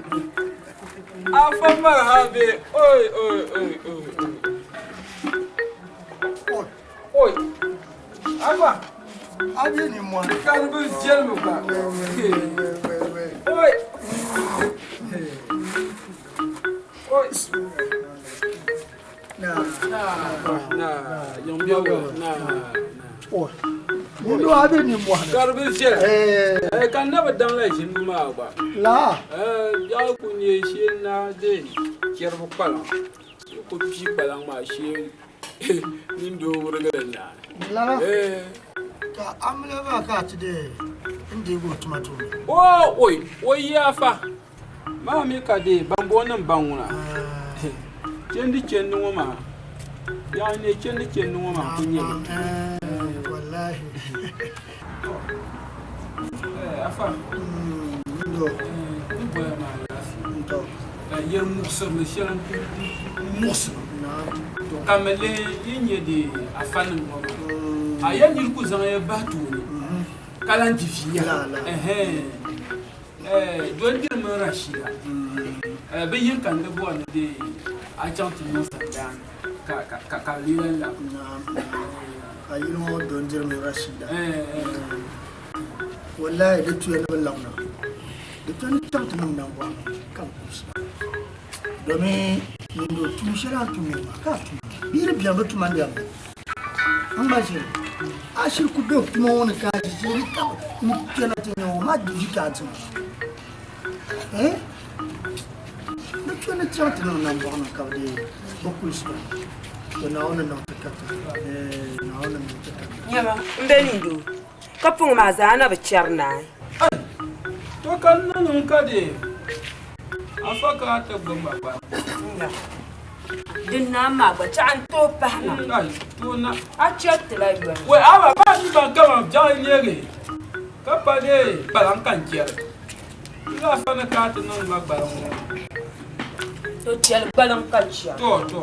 Speaker 10: Afa marhabi. Oi, oi, oi, oi. Oi. Oi. Afa.
Speaker 2: Abi ni mo.
Speaker 10: Kan bi jelmi ba. Oi. Oi.
Speaker 2: Na.
Speaker 10: Na. Na. Yɔn na.
Speaker 2: Oi. Nindo abi ni mo.
Speaker 10: Karibi viɛla. Eh, ka na bi daŋ la ʒinibu maa gba.
Speaker 2: La.
Speaker 10: Eh, biɛɣu ku nyɛ shee na de chɛribu kpalaŋ. Ku pii kpalaŋ maa shee nyin doo wurigili naa.
Speaker 2: Lala.
Speaker 10: Eh.
Speaker 2: Ka amila maa ka ti de n deegi o tuma tumdi.
Speaker 10: O oi, o yaafa. Maa mi ka de bambɔŋɔnim baŋ ŋuna. Chendi chendi ŋɔ maa. Biɛɣu n-nyɛ chendi chendi ŋɔ maa ku nyɛ li.
Speaker 2: Wallahi.
Speaker 10: Eh, afa.
Speaker 2: Nindo.
Speaker 10: N boya maa laafee.
Speaker 2: Ntɔ.
Speaker 10: Yɛri muɣisirili shɛli n-muɣisi ma. Ka mi lihi yi nyɛ di afanim ŋɔ maa. A yɛn niri ku zaŋ ya bahi tooni ka lan di vi yaha. Ɛhɛn. Dondiri mini Rashida bɛ yin ka n di bɔri ni di a chaŋ ti niŋ sandaani ka ka bɛ lee lan labi.
Speaker 2: A yili ŋɔ dondiri mini Rashida. Wallahi di tuya ni bɛ labina. Di tuya ni chaŋ ti niŋ nambɔɣu ka bɛ kurisi ba. Domin nindo tuun shɛli a ni tum ŋɔ maa ka a tum. Bɛ yi di bɛni bɛ tuma n-lɛbigi. N gba ʒiri a shiri ku be tuma ŋɔ ni ka a ʒiri ka n kpɛna ti nya ŋɔ maa di ka a dima. Eh? Bɛ tuya ni chaŋ ti niŋ nambɔɣu ni ka bɛ deei bɛ kulisi ba. To Naawuni ni niŋ ti ka ti. Eh, Naawuni ni niŋ ti ka ti.
Speaker 15: Nyama, m be nindo ka puŋ maa zaa na bi chɛri naai.
Speaker 10: To ka n niŋ ka di afa ka a ti gbubi ma gba.
Speaker 15: Din naan maa gba chaɣ n tooi pahi ma. A chɛri ti la yoli.
Speaker 10: Wai aba ba ni ban kama biɛɣu leegi ka pa dee kpalaŋ ka n chɛri. Ti la afa ni ka a ti niŋ ma gbaliŋ ŋɔ.
Speaker 15: To chɛli gbaliŋ ka chɛri.
Speaker 10: To to.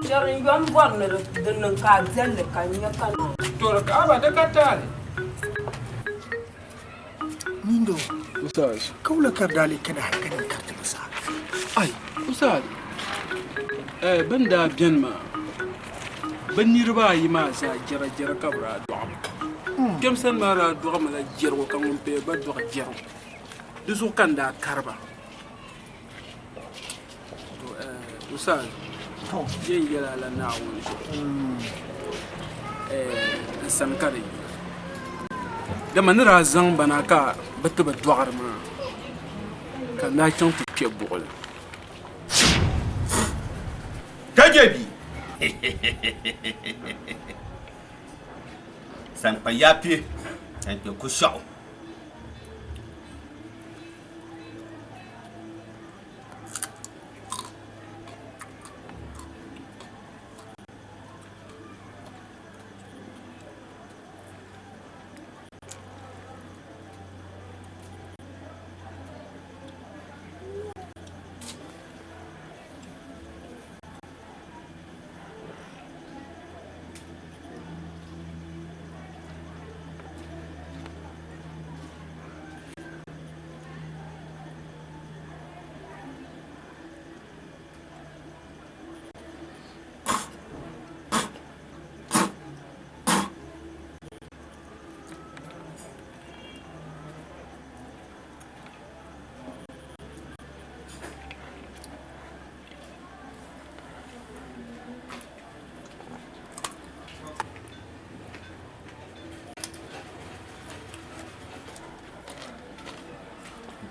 Speaker 15: Chɛri n yom bɔri ni di niŋ ka a dɛlli ka n nya ka niŋ.
Speaker 10: To di ka aba di ka taali.
Speaker 2: Nindo.
Speaker 10: Ustaz.
Speaker 2: Ka wula ka daa lee kana hali ka nini kariti bi saa?
Speaker 10: Ai, Ustaz. Eh, bin daa beni maa, bɛ niriba ayi maa zaa jɛra jɛra ka bɛ daa dɔɣi ma. Kpɛm sani maa daa dɔɣi ma la jɛrigu ka ŋun paya gba dɔɣi jɛrigu. Di zuɣu ka n daa kari ba. To, eh, Ustaz, yɛn yɛla la Naawuni zuɣu. Eh, n sani ka di yi. Dama ni daa zaŋ ba na ka bɛ ti bi dɔɣiri maa, ka n daa chaŋ ti kpe buɣili.
Speaker 22: Ka je bi. Sankpa yapi, sankpa kushɔɣu.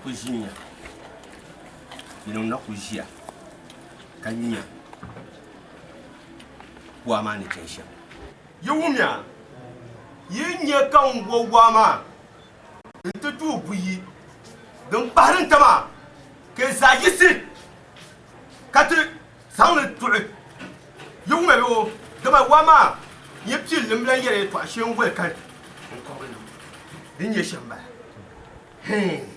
Speaker 22: Ku ʒiya yino na ku ʒiya ka nya waa maa ni chani shɛm. Yi wumya, yi nya ka n wo waa maa nti tuui buyi din kpahiri n taba ka yi zaa yiɣisi ka ti zaŋ li tuɣi. Yi wumya bee o, dama waa maa yi pili li m-lan yɛli yɛtɔɣa shee n-goli kali n kɔbiri ni din nyɛ shɛm m-bala. Hee!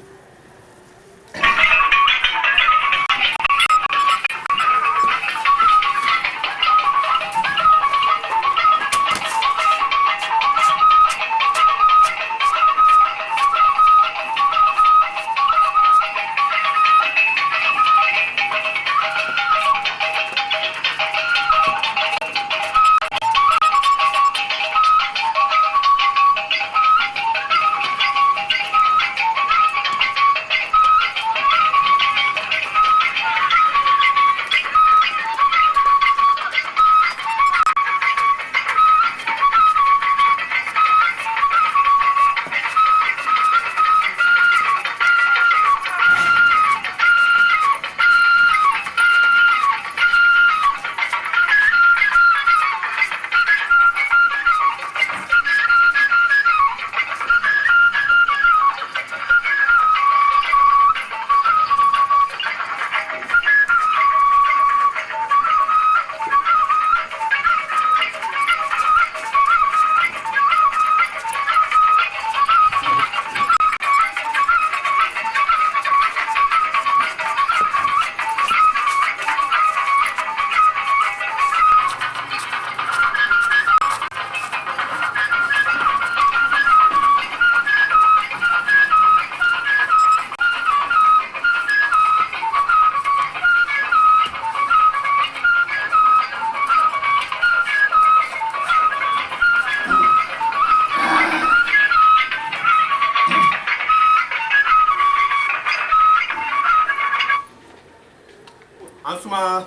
Speaker 22: Suma.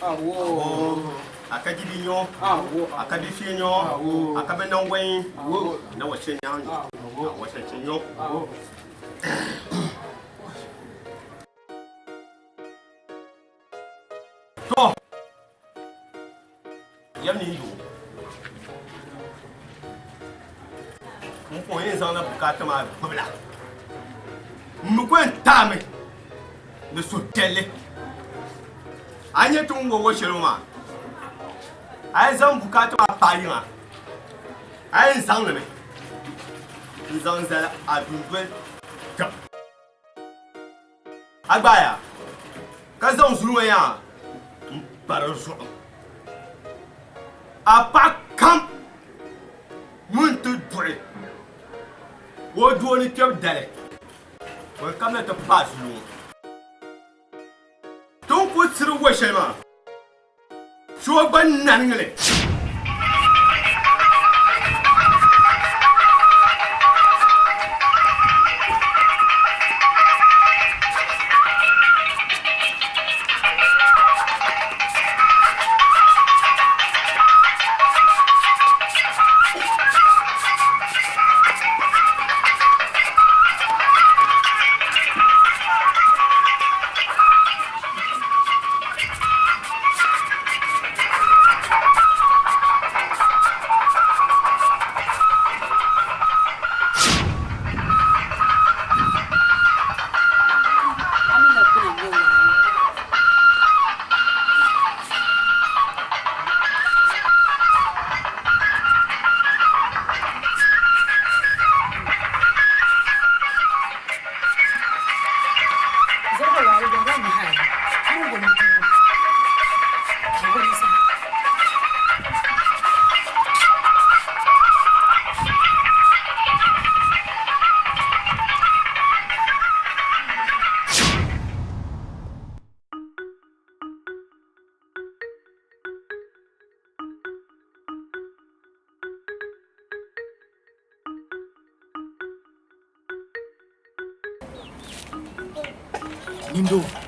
Speaker 22: Awo. Aka jibi nyo. Awo. Aka bi fi nyo. Awo. Aka be nangwen. Awo. Na wa che nyanyo. Awo. Wa che che nyo. Awo. To. Yam ni ndo. N ko yin zaŋla bukaata maa gbubila. N mi ko n taami ni suhupiɛlli. A nyɛ ti ni wo wo shɛli ŋɔ maa, a yi zaŋ bukaata maa paai yiŋa, a yɛn zaŋ li mi n-zaŋ zali a dundoli tib. A gbaaya ka zaŋ zuli ŋɔ yaa m-pa di zuɣu. A paɣa kam ŋun ti duɣi o doo ni kpɛbu dali, o ni kamina ti paai zuli ŋɔ. Ti ni kul tiri wa shɛli maa, chɛ o gba naniŋ li.
Speaker 2: Nindo.